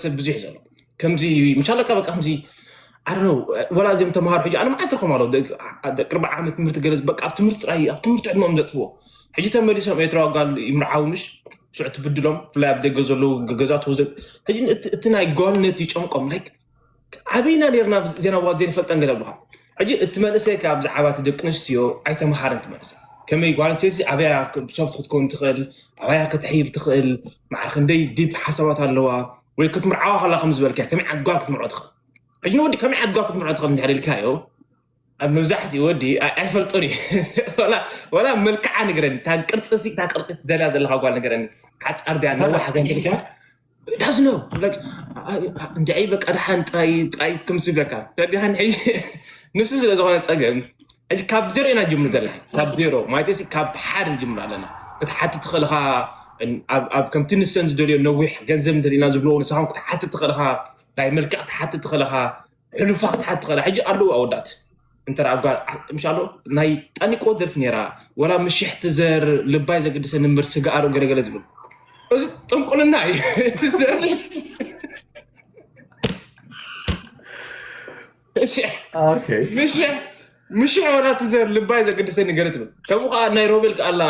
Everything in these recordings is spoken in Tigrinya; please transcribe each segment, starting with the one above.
ሰብ ብዙሕ እዩ ዘሎ። ከምዚ ምሻለካ በቃ ከምዚ ኣነ ወላ እዚኦም ተምሃሩ ሕጂ ኣነ መዓስ ረኸም ኣለዉ ደቂ ኣርባዓ ዓመት ትምህርቲ ገለ በቃ ኣብ ትምህርቲ ጥራይ ኣብ ትምህርቲ ዕድሞም ዘጥፍዎ ሕጂ ተመሊሶም ኤርትራዊ ጓል ይምርዓውንሽ ሽዑ ትብድሎም ብፍላይ ኣብ ደገ ዘለዉ ገገዛት ወዘ ሕጂ እቲ ናይ ጓልነት ይጨንቆም like ኣበይና ነርና ዜና ዋት ዘይንፈልጠን ገለ ብልኻ ሕጂ እቲ መንእሰይ ካብ ብዛዕባ እቲ ደቂ ኣንስትዮ ኣይተምሃረን እቲ መንእሰይ ከመይ ጓል ኣንስተይቲ ኣበያ ሶፍት ክትከውን ትኽእል ኣበያ ክትሕይል ትኽእል ማዕረ ክንደይ ዲፕ ሓሳባት ኣለዋ ወይ ክትምርዓዋ ከላ ከም ዝበልካ ከመይ ዓድጓል ክትምርዖ ትኽእል ሕጂ ንወዲ ከመይ ዓድጓል ክትምርዖ ትኽእል እንድሕር ኢልካዮ ኣብ መብዛሕትኡ ወዲ ኣይፈልጦን እዩ ወላ መልክዓ ንገረኒ እታ ቅርፂ ሲ እታ ቅርፂ ትደልያ ዘለካ ጓል ንገረኒ ሓፃር ድያ ነዋሕ ገንድልካ ዳስ ነው እንድዒ በቃ ድሓን ጥራይ ጥራይ ክምስለካ ደድሃን ሕጂ ንሱ ስለ ዝኾነ ፀገም ሕጂ ካብ ዜሮ ኢና ጅምር ዘለና ካብ ዜሮ ማለት ሲ ካብ ሓደ ንጅምር ኣለና ክትሓትት ትኽእልኻ ኣብ ከምቲ ንሰን ዝደልዮ ነዊሕ ገንዘብ እንተልና ዝብልዎ ንስኻም ክትሓትት ትኽእልኻ ናይ መልክዕ ክትሓትት ትኽእልኻ ሕሉፋ ክትሓትት ትኽእልኻ ሕጂ ኣለዉ ኣወዳት እንተ ኣብ ጓል ምሻሎ ናይ ጠኒቆ ደርፊ ነራ ወላ ምሽሕ ትዘር ልባይ ዘግድሰ ንምር ስጋኣሩ ገለገለ ዝብል እዚ ጥንቁልና እዩ ምሽሕ ወላ ትዘር ልባይ ዘግድሰኒ ገለ ትብል ከምኡ ከዓ ናይ ሮቤል ከኣላ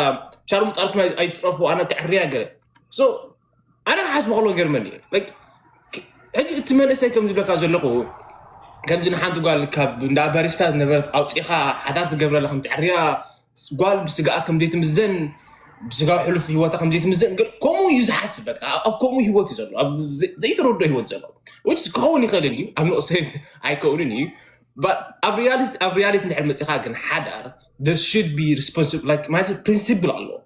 ሻርሙጣልኩም ኣይትፀፉ ኣነ ክዕርያ ገለ ኣነ ክሓስብ ከሎ ገርመኒ ሕጂ እቲ መንእሰይ ከም ዝብለካ ዘለኹ ከምዚ ንሓንቲ ጓል ካብ እንዳ ባሪስታ ዝነበረት ኣውፂኻ ሓዳር ትገብረላ ከም ትዕርያ ጓል ብስጋኣ ከም ዘይትምዘን ብስጋዊ ሕሉፍ ህይወታ ከም ዘይትምዘን ከምኡ እዩ ዝሓስብ በቃ ኣብ ከምኡ ህይወት እዩ ዘሎ ዘይተረዶ ህይወት ዘሎ which ክኸውን ይኽእል እዩ ኣብ ንቕሰይ ኣይከውንን እዩ ኣብ ሪያሊቲ እንድሕር መፂኻ ግን ሓዳር there should be responsible like ማለት ፕሪንሲፕል ኣለዎ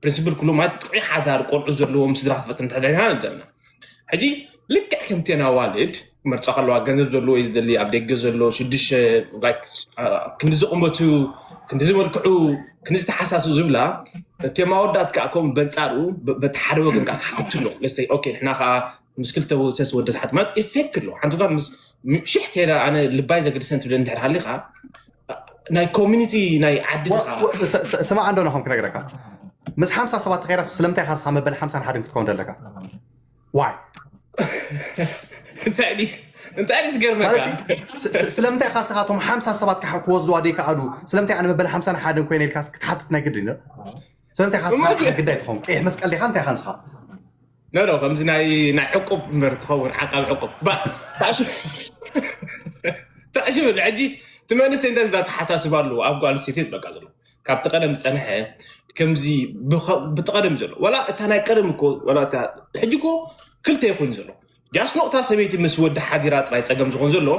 ፕሪንሲፕል ኩሉ ማለት ጥዑይ ሓዳር ቆልዑ ዘለዎም ስድራ ክፈጥር እንተደሊና ንብለና ሕጂ ልክዕ ከምቲ ኣዋልድ ክመርፃ ከለዋ ገንዘብ ዘለዎ እዩ ዝደሊ ኣብ ደገ ዘሎ ሽዱሽተ ክንዲ ዝቕመቱ ክንዲ ዝመልክዑ ክንዲ ዝተሓሳሱ ዝብላ እቲኦም ኣወዳት ከዓ ከምኡ በንፃሩ በቲ ሓደ ወገን ከዓ ተሓትሎ ለሰይ ኦኬ ንሕና ከዓ ምስ ክልተ ሰስ ወደ ተሓት ማለት ኢፌክት ኣሎ ሓንቲ ጓል ምስ ሽሕ ከይዳ ኣነ ልባይ ዘግድሰን ትብለ እንድሕር ሃሊኻ ናይ ኮሚኒቲ ናይ ዓዲ ስማዕ እንዶ ናኹም ክነግረካ ምስ ሓምሳ ሰባት ተኸይዳስ ስለምንታይ ኢኻ ስኻ መበል ሓምሳን ሓደን ክትከውን ዘለካ ዋይ እንታይ ድዩ ዝገርመካ ስለምንታይ ኢኻ ስኻቶም ሓምሳ ሰባት ክወስድዋ ደይከኣሉ ስለምንታይ ኣነ መበል ሓምሳን ሓደን ኮይነ ኢልካ ክትሓትት ናይ ግድን ስለምንታይ ኢኻ ስኻ ግዳይ ትኸውን ቀይሕ መስቀል ዲኻ እንታይ ኢኻ ንስኻ ኖ ኖ ከምዚ ናይ ናይ ዕቁብ ምበር ትኸውን ዓቃብ ዕቁብ ታእሽብል ሕጂ ትመንስ እንተ ዝባ ተሓሳስባ ኣለዎ ኣብ ጓል ሴት በቃ ዘሎ ካብቲ ቀደም ዝፀንሐ ከምዚ ብቐደም ዘሎ ወላ እታ ናይ ቀደም እኮ ወላ እታ ሕጂ እኮ ክልተ ይኮይኑ ዘሎ ጃስኖ እታ ሰበይቲ ምስ ወዲ ሓዲራ ጥራይ ፀገም ዝኾን ዘሎ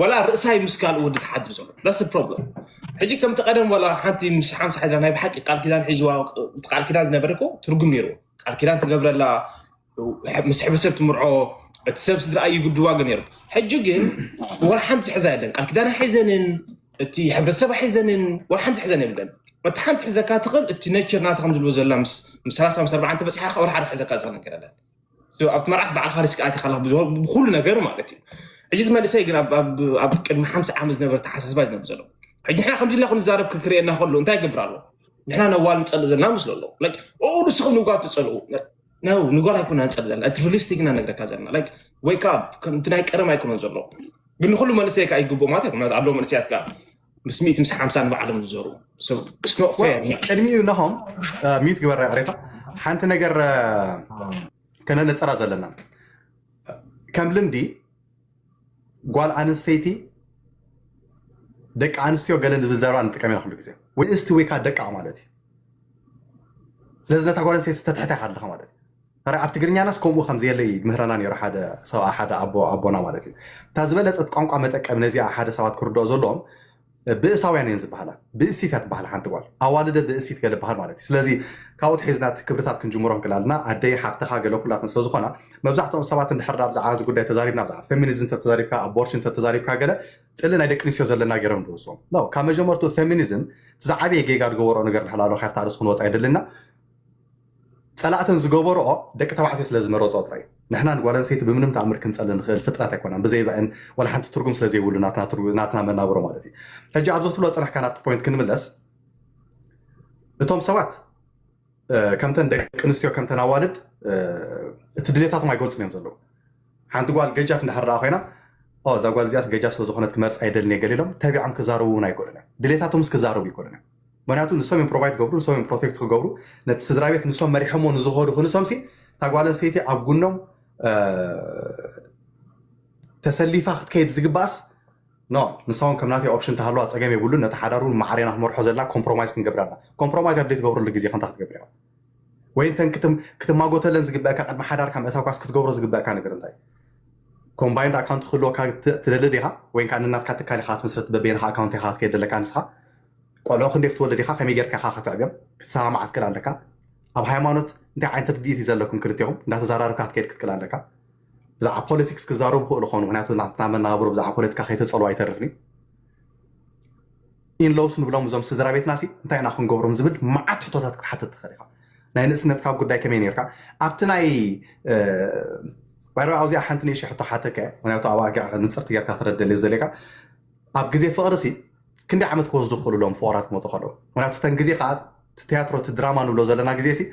ወላ ርእሳይ ምስ ካልእ ወዲ ዝሓድር ዘሎ ዳስ ፕሮብለም ሕጂ ከምቲ ቀደም ወላ ሓንቲ ምስ ሓምሳ ሓዲራ ናይ ብሓቂ ቃል ኪዳን ሒዝዋ ቃል ኪዳን ዝነበረ እኮ ትርጉም ነይርዎ ቃል ኪዳን ትገብረላ ምስ ሕብረተሰብ ትምርዖ እቲ ሰብ ስድራ ይጉድዋ ግን ነይሩ ሕጂ ግን ወላ ሓንቲ ዝሕዛ የለን ቃል ኪዳን ኣይሒዘንን እቲ ሕብረተሰብ ኣይሒዘንን ወላ ሓንቲ ዝሕዘን የብለን እቲ ሓንቲ ሕዘካ ትኽእል እቲ ነቸር ናታ ከም ዝብሎ ዘላ ምስ ሰላሳ ምስ ኣርባዓ እንተበፅሓ ወላ ሓደ ሕዘካ ዝኽእል ነገር የለን ኣብቲ መርዓስ በዓልካ ሪስክ ኣቲኻ ብዝበሉ ብኩሉ ነገር ማለት እዩ ሕጂ እቲ መንእሰይ ግን ኣብ ቅድሚ ሓምሳ ዓመት ዝነበረ ተሓሳስባ ዝነብር ዘሎ ሕጂ ንሕና ከምዚ ኢልና ክንዛረብ ክክርእየና ከሎ እንታይ ይገብር ኣሎ ንሕና ነዋል ንፀልእ ዘለና ምስሉ ኣሎ ንስኹም ንጓል ትፀልኡ ነው ንጓል ኣይኮና ንፀልእ ዘለና እቲ ሪሊስቲክ ኢና ነግረካ ዘለና ወይካ ከምቲ ናይ ቀደም ኣይኮነን ዘሎ ግን ንኩሉ መንእሰይ ከዓ ይግብኦ ማለት ኣይኮነ ኣለዎ መንእሰያት ከዓ ምስ ሚእቲ ምስ ሓምሳ ንባዕሎም ዝዞሩ ቅድሚኡ ናሆም ሚዩት ግበራ ቅሬታ ሓንቲ ነገር ከነነፀራ ዘለና ከም ልምዲ ጓል ኣንስተይቲ ደቂ ኣንስትዮ ገለን ዝብል ዘረባ ንጥቀም ኢና ኩሉ ግዜ ወይ እስቲ ወይ ከዓ ደቃ ማለት እዩ ስለዚ ነታ ጓል ኣንስተይቲ ተትሕታ ኢኻ ኣለኻ ማለት እዩ ረ ኣብ ትግርኛናስ ከምኡ ከም ዘየለይ ምህረና ነይሩ ሓደ ሰብኣ ሓደ ኣቦ ኣቦና ማለት እዩ እታ ዝበለፀት ቋንቋ መጠቀም ነዚኣ ሓደ ሰባት ክርድኦ ዘለዎም ብእሳውያን እየን ዝበሃላ ብእሲት እያ ትበሃል ሓንቲ ጓል ኣዋልደ ብእሲት ገለ በሃል ማለት እዩ ስለዚ ካብኡ ትሒዝና ክብርታት ክንጅምሮ እንክላልና ኣደይ ሓፍትኻ ገለ ኩላትን ስለ ዝኾና መብዛሕትኦም ሰባት እንድሕር ብዛዕባ እዚ ጉዳይ ተዛሪብና ብዛዕባ ፌሚኒዝም ተተዛሪብካ ኣቦርሽን ተተዛሪብካ ገለ ፅሊ ናይ ደቂ ኣንስትዮ ዘለና ገይሮም ዝወስዎም ኖ ካብ መጀመርትኡ ፌሚኒዝም እቲ ዝዓበየ ጌጋ ዝገበሮ ነገር ንሕላሎ ካብቲ ኣርእስቲ ክንወፃ የድልና ፀላእተን ዝገበርኦ ደቂ ተባዕትዮ ስለ ዝመረፅኦ ጥራይ ንሕና ንጓል ኣንስተይቲ ብምንም ተኣምር ክንፀሊ ንኽእል ፍጥረት ኣይኮናን ብዘይ በአን ዋላ ሓንቲ ትርጉም ስለ ዘይብሉ ናትና መናብሮ ማለት እዩ ሕጂ ኣብዚ ክትብሎ ፅናሕካ ናብቲ ፖይንት ክንምለስ እቶም ሰባት ከምተን ደቂ ኣንስትዮ ከምተን ኣዋልድ እቲ ድሌታቶም ኣይገልፁን እዮም ዘለዉ ሓንቲ ጓል ገጃፍ እንዳሕር ደኣ ኮይና እዛ ጓል እዚኣስ ገጃፍ ስለዝኾነት ክመርፃ ኣይደልን እየ ገሊሎም ተቢዖም ክዛረቡ እውን ኣይክእሉን እዮም። ድሌታቶምስ ክዛረቡ ይክእሉን እዮም። ምክንያቱ ንሶም እዮም ፕሮቫይድ ገብሩ፣ ንሶም እዮም ፕሮቴክት ክገብሩ። ነቲ ስድራ ቤት ንሶም መሪሖሞ ንዝኸዱ ክንሶምሲ እታ ጓል ኣንስተይቲ ኣብ ጉኖም ተሰሊፋ ክትከይድ ዝግባእስ ኖ ንሳውን ከም ናተይ ኦፕሽን ተሃለዋ ፀገም የብሉን። ነቲ ሓዳር እውን ማዕሬና ክመርሖ ዘላ ኮምፕሮማይዝ ክንገብር ኣለና። ኮምፕሮማይዝ ኣድለይ ትገብረሉ ግዜ ከምታ ክትገብር ኢኻ። ወይ እንተን ክትማጎተለን ዝግበእካ ቅድሚ ሓዳርካ ምእታውካስ ክትገብሮ ዝግበእካ ነገር እንታይ? ኮምባይንድ ኣካውንት ክህልወካ ትደሊ ዲኻ? ወይ ከዓ ንናትካ ትካል ኢኻ ትምስረት በበይንኻ ኣካውንት ኢኻ ክትከይድ ዘለካ ንስኻ ቆልዑ ክንደይ ክትወልድ ኢኻ? ከመይ ጌርካ ኢኻ ክትዕብዮም? ክትሰማማዕ ትክእል ኣለካ። ኣብ ሃይማኖት እንታይ ዓይነት ርድኢት እዩ ዘለኩም ክልቴኹም? እንዳተዘራረብካ ክትከይድ ክትክእል ኣለካ። ብዛዕባ ፖለቲክስ ክዛረቡ ክእሉ ኾኑ፣ ምክንያቱ ናትና መናብሮ ብዛዕባ ፖለቲካ ከይተፀልዋ ኣይተርፍን እዩ። ኢንሎውስ ንብሎም እዞም ስድራ ቤትና ሲ እንታይ ኢና ክንገብሮም ዝብል መዓት ሕቶታት ክትሓትት ትኽእል ኢኻ። ናይ ንእስነትካ ጉዳይ ከመይ ነርካ ኣብቲ ናይ ባይሮ ኣብዚኣ ሓንቲ ንእሽቶ ሕቶ ሓተከ ምክንያቱ ኣብ ኣጊዕ ንፅርቲ ጌርካ ክረደል ዝደሌካ ኣብ ግዜ ፍቕሪ ሲ ክንደይ ዓመት ክወስዱ ክኽእሉ ኣለዎም ፍቑራት ክመፁ ከለዉ ምክንያቱ ተን ግዜ ከዓ ትያትሮ እቲ ድራማ ንብሎ ዘለና ግዜ ሲ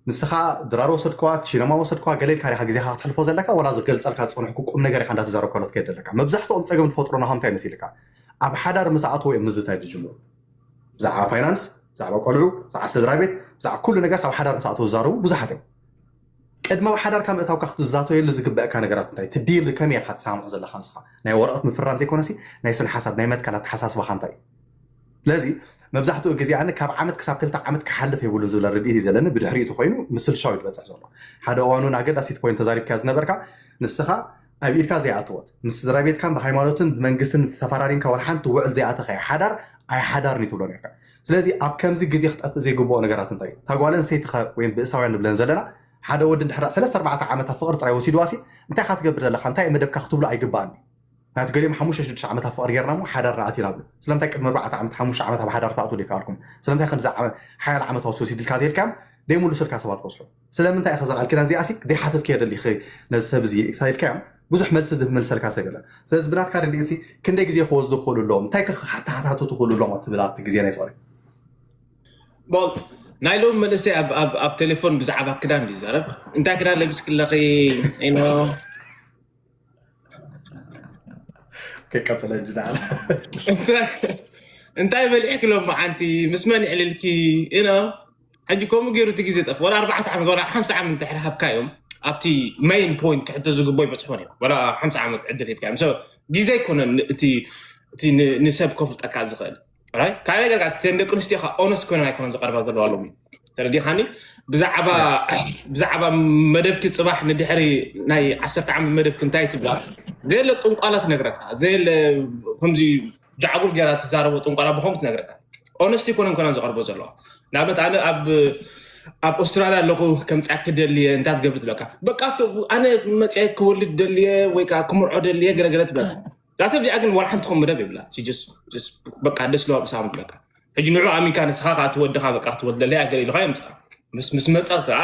ንስኻ ድራር ወሰድከዋ፣ ሲነማ ወሰድከዋ፣ ገለ ኢልካ ዲኻ ግዜኻ ክተሕልፎ ዘለካ፣ ወላ ዝገልጸልካ ዝጸንሕኩ ቁም ነገር ኢኻ እንዳተዛረብካሉ ክትከይድ ዘለካ። መብዛሕትኦም ጸገም ዝፈጥሩ ናሆም እንታይ መሲልካ? ኣብ ሓዳር ምስ ኣተዉ እዮም ምዝታይ ዝጅምሩ። ብዛዕባ ፋይናንስ፣ ብዛዕባ ቆልዑ፣ ብዛዕባ ስድራ ቤት፣ ብዛዕባ ኩሉ ነገር ኣብ ሓዳር ምስ ኣተዉ ዝዛረቡ ብዙሓት እዮም። ቅድሚ ኣብ ሓዳርካ ምእታውካ ክትዛተየሉ ዝግበአካ ነገራት እንታይ? እቲ ዲል ከመይ ኢኻ ትሰማምዖ ዘለኻ ንስኻ? ናይ ወረቐት ምፍራም ዘይኮነሲ ናይ ስነ ሓሳብ ናይ መትከል ኣተሓሳስባኻ እንታይ እዩ? ስለዚ መብዛሕትኡ ግዜ ኣነ ካብ ዓመት ክሳብ ክልተ ዓመት ክሓልፍ የብሉን ዝብል ርድኢት እዩ ዘለኒ። ብድሕሪኡ እቲ ኮይኑ ምስልሻው እዩ ዝበፅሕ ዘሎ። ሓደ እዋን እውን ኣገዳሲት ፖይንት ተዛሪብካ ዝነበርካ ንስኻ ኣብ ኢድካ ዘይኣተወት ምስ ስድራ ቤትካን ብሃይማኖትን ብመንግስትን ተፈራሪምካ ዋላ ሓንቲ ውዕል ዘይኣተኸ ሓዳር ኣይሓዳርን እዩ ትብሎ ነርካ። ስለዚ ኣብ ከምዚ ግዜ ክጠፍእ ዘይግብኦ ነገራት እንታይ እዩ? እታ ጓል ኣንስተይቲ ወይ ብእሳውያን ንብለን ዘለና ሓደ ወዲ እንድሕር ሰለስተ ኣርባዕተ ዓመት ኣብ ፍቕሪ ጥራይ ወሲድዋ ሲ እንታይ ኢኻ ትገብር ዘለኻ እንታይ መደብካ ክትብሎ ኣይግባእን እዩ። ናቲ ገሊኦም ሓሙሽተ ሽዱሽተ ዓመት ኣብ ፍቕሪ ጌርና እሞ ሓዳር ንኣቲና ብሉ። ስለምንታይ ቅድሚ ኣርባዕተ ዓመት ሓሙሽተ ዓመት ኣብ ሓዳር ትኣትዉ ዘይከኣልኩም? ስለምንታይ ከምዚ ሓያል ዓመት ኣውስ ወሲድልካ ተልካዮም ደይምልሱልካ ሰባት በዝሑ። ስለምንታይ ኢኸ ዘቓልኪና እዚኣ ሲ ዘይሓተትክዮ ደሊኺ ነዚ ሰብ እዚ ኢልካዮም ብዙሕ መልሲ ዝምልሰልካ ሰብ የለን። ስለዚ ብናትካ ርድኢት ሲ ክንደይ ግዜ ክወስዱ ክኽእሉ ኣለዎም? እንታይ ከ ክተሓታተቱ ክኽእሉ ኣለዎም? ኣብ ትብል ኣብቲ ግዜ ናይ ፍቕሪ ቦል ናይ ሎም መንእሰይ ኣብ ቴሌፎን ብዛዕባ ክዳን ይዛረብ እንታይ ክዳን ለቢስክለኺ ኢኖ ከይቀፅለ እንጂ ንዓና እንታይ በሊዕኪ ሎም መዓንቲ ምስ መን ይዕልልኪ ኢኖ ሕጂ ከምኡ ገይሩ እቲ ግዜ ጠፍ ወላ ኣርባዕተ ዓመት ወላ ሓምሳ ዓመት እንድሕር ሃብካዮም ኣብቲ ሜይን ፖይንት ክሕቶ ዝግቦ ይበፅሖን እዮም ወላ ሓምሳ ዓመት ዕድል ሂብካዮም ግዜ ኣይኮነን እቲ ንሰብ ከፍልጠካ ዝኽእል ካልእ ነገር ተን ደቂ ኣንስትዮ ከዓ ኦነስት ኮይነን ኣይኮነን ዝቐርባ ዘለዋ ሎሚ ተረዲኻኒ ብዛዕባ ብዛዕባ መደብኪ ፅባሕ ንድሕሪ ናይ ዓሰርተ ዓመት መደብኪ እንታይ ትብላ ዘየለ ጥንቋላ ትነግረካ ዘየለ ከምዚ ጃዕጉል ገይራ ትዛረቦ ጥንቋላ ብኸምኡ ትነግረካ ኦነስት ይኮነን ኮይና ዝቐርቦ ዘለዋ ንኣብነት ኣነ ኣብ ኣብ ኣውስትራልያ ኣለኹ ከምፃ ክደልየ እንታይ ትገብር ትብለካ በቃ ኣነ መፅአ ክወልድ ደልየ ወይ ከዓ ክምርዖ ደልየ ገለገለ ትብለካ እዛ ሰብ እዚኣ ግን ዋላ ሓንቲ ከም መደብ የብላ በቃ ደስ ለዋ ብሳም ትብለካ ሕጂ ንዑ ኣሚንካ ንስኻ ከዓ ትወድኻ በቃ ክትወልደለይ ኣገለ ኢልካ የምፅኣ ምስ ምስ መፀ ከዓ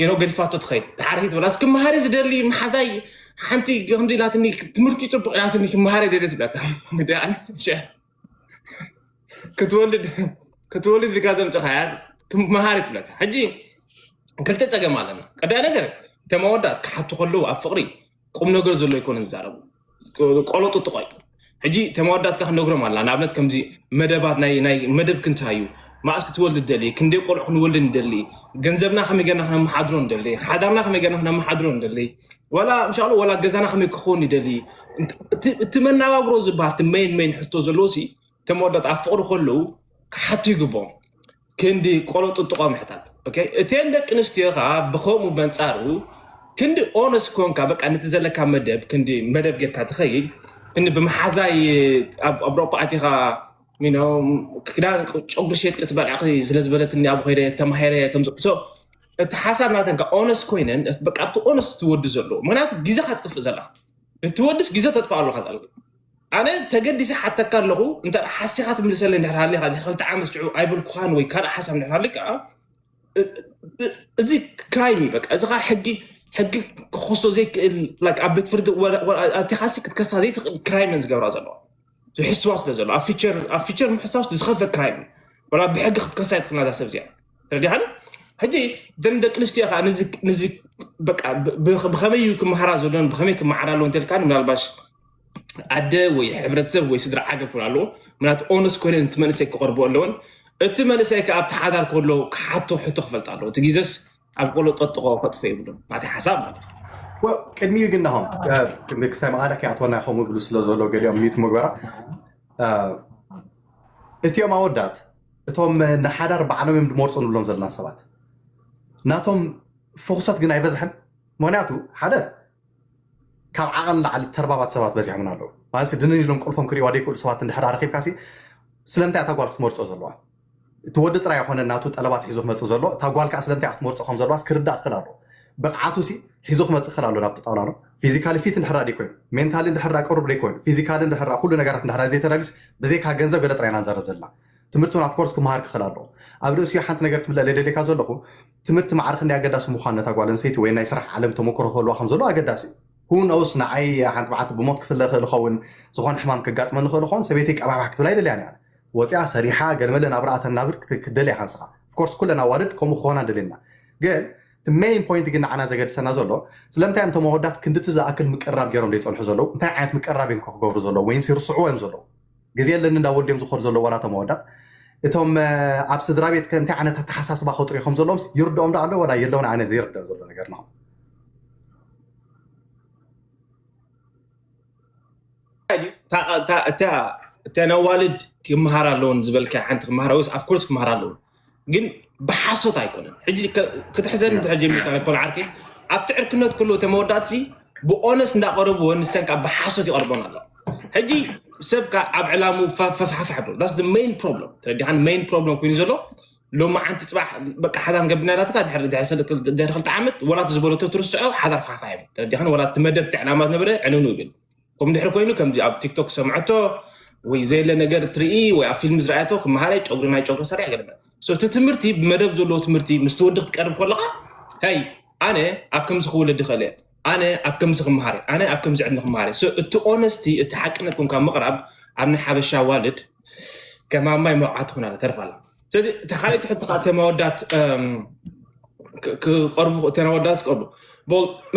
የኖ ገዲፋቶ ትኸይድ ድሓር ሂት በላ እስኪ መሃሪ ዝደሊ መሓዛይ ሓንቲ ከምዚ ኢላትኒ ትምህርቲ ፅቡቅ ኢላትኒ ክመሃሪ ደለ ትብለካ ክትወልድ ክትወልድ ኢልካ ዘምፅኻያ መሃሪ ትብለካ ሕጂ ክልተ ፀገም ኣለና ቀዳይ ነገር ተማወዳት ክሓቱ ከለዉ ኣብ ፍቅሪ ቁም ነገር ዘሎ ኣይኮነን ዝዛረቡ ቆሎ ጥጥቆይ ሕጂ ተማወዳትካ ክነግሮም ኣላ ንኣብነት ከምዚ መደባት ናይ ናይ መደብ ክንታይ እዩ ማእስ ክትወልድ ደሊ ክንደይ ቆልዑ ክንወልድ ንደሊ ገንዘብና ከመይ ገና ክነመሓድሮ ንደሊ ሓዳርና ከመይ ገና ክነመሓድሮ ንደሊ ወላ ምሻሉ ወላ ገዛና ከመይ ክኸውን ይደሊ እቲ መናባብሮ ዝበሃል እቲ መይን መይን ሕቶ ዘለዎ ሲ ተመወዳት ኣብ ፍቕሪ ከለዉ ክሓቱ ይግብኦም ክንዲ ቆሎ ጥጥቆ ምሕታት እቴን ደቂ ኣንስትዮ ከዓ ብከምኡ በንፃሩ ክንዲ ኦነስ ኮንካ በቃ ነቲ ዘለካ መደብ ክንዲ መደብ ጌርካ ትኸይድ ክንዲ ብመሓዛይ ኣብ ኣውሮጳ ኣቲኻ ክዳን ጨጉሪ ሸጥ ክትበልዓ ስለ ዝበለትኒ ኣብ ከይደ ተማሂረ ከምዚ እቲ ሓሳብ ናተን ኦነስ ኮይነን በቃ ኣብቲ ኦነስ ትወዲ ዘለዎ ምክንያቱ ግዜካ ትጥፍእ ዘለካ እቲ ወድስ ግዜ ተጥፍእ ኣለካ ዘለ ኣነ ተገዲሰ ሓተካ ኣለኹ እንተ ሓሲኻ ትምልሰለይ እንድሕር ሃሊኻ ድሕሪ ክልተ ዓመት ሽዑ ኣይበልኩኻን ወይ ካልእ ሓሳብ እንድሕር ሃሊ ከዓ እዚ ክራይም እዩ በቃ እዚ ከዓ ሕጊ ሕጊ ክኸሶ ዘይክእል like ኣብ ቤት ፍርዲ ወላ- ወላ- ኣቲኻሲ ክትከሳ ዘይትኽእል ክራይም እየን ዝገብራ ዘለዋ ዝሕስዋ ስለ ዘሎ ኣብ ፊቸር ኣብ ፊቸር ምሕሳው ዝኸፈ ክራይም እዩ ወላ ብሕጊ ክትከሳ ይትኽልና እዛ ሰብ እዚኣ ተረዲኻኒ ሕጂ እተን ደቂ ኣንስትዮ ከዓ ነዚ ነዚ በቃ ብ- ብ- ብኸመይ እዩ ክመሃራ ዘለዎን ብኸመይ ክመዓራ ኣለዎ እንተልካ፣ ምናልባሽ ኣደ ወይ ሕብረተሰብ ወይ ስድራ ዓገብ ክብሉ ኣለዎ። ምክንያቱ ኦነስ ኮይነን እቲ መንእሰይ ክቐርቦ ኣለዎን፣ እቲ መንእሰይ ከዓ ኣብቲ ሓዳር ከሎ ክሓቶ ሕቶ ክፈልጥ ኣለዎ። እቲ ግዜስ ኣብ ቆሎ ጠጥቆ ከጥፎ ይብሉ ናተይ ሓሳብ ማለት እዩ። ወ- ቅድሚኡ ግን ናሆም ክስታይ መቓለ ከይኣትወና ከምኡ ብሉ ስለ ዘሎ ገሊኦም ሚት ምግበራ። እቲኦም ኣወዳት እቶም ንሓዳር ባዕሎም እዮም ድመርፁ ንብሎም ዘለና ሰባት ናቶም ፈኹሳት ግን ኣይበዝሐን። ምክንያቱ ሓደ ካብ ዓቐን ላዕሊ ተርባባት ሰባት በዚሖምን ኣለዉ። ማለት ድንን ኢሎም ቁልፎም ክሪእዋ ደይክእሉ ሰባት እንድሕር ኣረኪብካ ሲ ስለምንታይ እታ ጓል ክትመርፆ ዘለዋ? እቲ ወዲ ጥራይ ይኮነ ናቱ ጠለባት ሒዙ ክመፅእ ዘሎ፣ እታ ጓል ከዓ ስለምንታይ ክትመርፆ ከም ዘለዋስ ክርዳእ ክኽእል ኣለዎ። ብቕዓቱ ሲ ሒዙ ክመፅእ ክኽእል ኣሎ ናብቲ ጣውላ ነው። ፊዚካሊ ፊት እንድሕራ ደይኮይኑ፣ ሜንታሊ እንድሕራ ቅሩብ ደይኮይኑ፣ ፊዚካሊ እንድሕራ ኩሉ ነገራት እንድሕራ ዘይተዳልዩስ ብዘይካ ገንዘብ ገለ ጥራይ ኢና ንዛረብ ዘለና። ትምህርቲ እውን ኣፍኮርስ ክመሃር ክኽእል ኣለዎ። ኣብ ርእሲኡ ሓንቲ ነገር ትምለለ ደልየካ ዘለኹ ትምህርቲ ማዕረ ክንደይ ኣገዳሲ ምዃኑ ነታ ጓል ኣንስተይቲ ወይ ናይ ስራሕ ዓለም ተመክሮ ክህልዋ ከም ዘለዎ ኣገዳሲ እዩ። ሁነውስ ንዓይ ሓንቲ መዓልቲ ብሞት ክፍለ ክእል ኸውን ዝኾነ ሕማም ከጋጥመኒ ክእል ኸውን ሰበይቲ ቀባባሕ ክትብላ ኣይደልያን እያ። ወፂኣ ሰሪሓ ገለመለ ናብራ ተናብር ክትደልያ ካንስኻ ኦፍኮርስ ኩለን ኣዋልድ ከምኡ ክኾና ደልየና። ግን እቲ ሜይን ፖይንት ግን ንዓና ዘገድሰና ዘሎ ስለምንታይ እዮም ተመወዳት ክንድቲ ዝኣክል ምቅራብ ገይሮም ዘይፀንሑ ዘለዉ እንታይ ዓይነት ምቅራብ እዮም ክገብሩ ዘለዉ ወይንስ ይርስዕዎ እዮም ዘለዉ? ግዜ ኣለኒ እንዳበሉ ድዮም ዝኸዱ ዘለዉ ዋላ ተመወዳት እቶም ኣብ ስድራ ቤት ከ እንታይ ዓይነት ኣተሓሳስባ ከጥርዩ ከም ዘለዎም ይርድኦም ዶ ኣሎ ወላ የለውን ኣነ ዘይርድኦ ዘሎ ነገር ነው። እተን ኣዋልድ ክመሃር ኣለውን ዝበልካ ሓንቲ ክመሃር ወይስ ኣፍኮርስ ክመሃር ኣለውን ግን ብሓሶት ኣይኮነን። ሕጂ ክትሕዘን እንተ ጀሚርካ ናይ ፖል ዓርከይ ኣብቲ ዕርክነት ክህልዎ ተመወዳእትሲ ብኦነስ እንዳቀረቡ ወንስተን ካብ ብሓሶት ይቀርቦን ኣሎ። ሕጂ ሰብካ ኣብ ዕላሙ ፈፋሕፋሕ ብሎ that's the main problem ተረዲኻን main problem ኮይኑ ዘሎ ሎሚ ዓንቲ ፅባሕ በቃ ሓዳር ገብና ዳትካ ድሕሪ ድሕሪ ሰለስተ ድሕሪ ክልተ ዓመት ወላ እቲ ዝበለቶ ትርስዖ ሓዳር ፋሕፋሕ ይብል ተረዲኻን ወላ እቲ መደብ እቲ ዕላማ ዝነበረ ዕንኑ ይብል ከም ድሕሪ ኮይኑ ከምዚ ኣብ ቲክቶክ ሰምዐቶ ወይ ዘየለ ነገር ትርኢ ወይ ኣብ ፊልም ዝረኣየቶ ክመሃረ ጨጉሪ ናይ ጨጉሪ ሰሪያ ገለ so እቲ ትምህርቲ ብመደብ ዘለዎ ትምህርቲ ምስ ትወዲ ክትቀርብ ከለካ ሀይ ኣነ ኣብ ከምዚ ክውለድ ይኽእል እየ ኣነ ኣብ ከምዚ ክመሃር እየ ኣነ ኣብ ከምዚ ዕድመ ክመሃር እየ እቲ ኦነስቲ እቲ ሓቅነት ኮንካ ምቕራብ ኣብ ናይ ሓበሻ ዋልድ ከማማይ መውዓት ትኾና ተርፋላ ስለዚ ተኻሊቲ ሕቶ ተመወዳት ክቀርቡ ተመወዳት ዝቀርቡ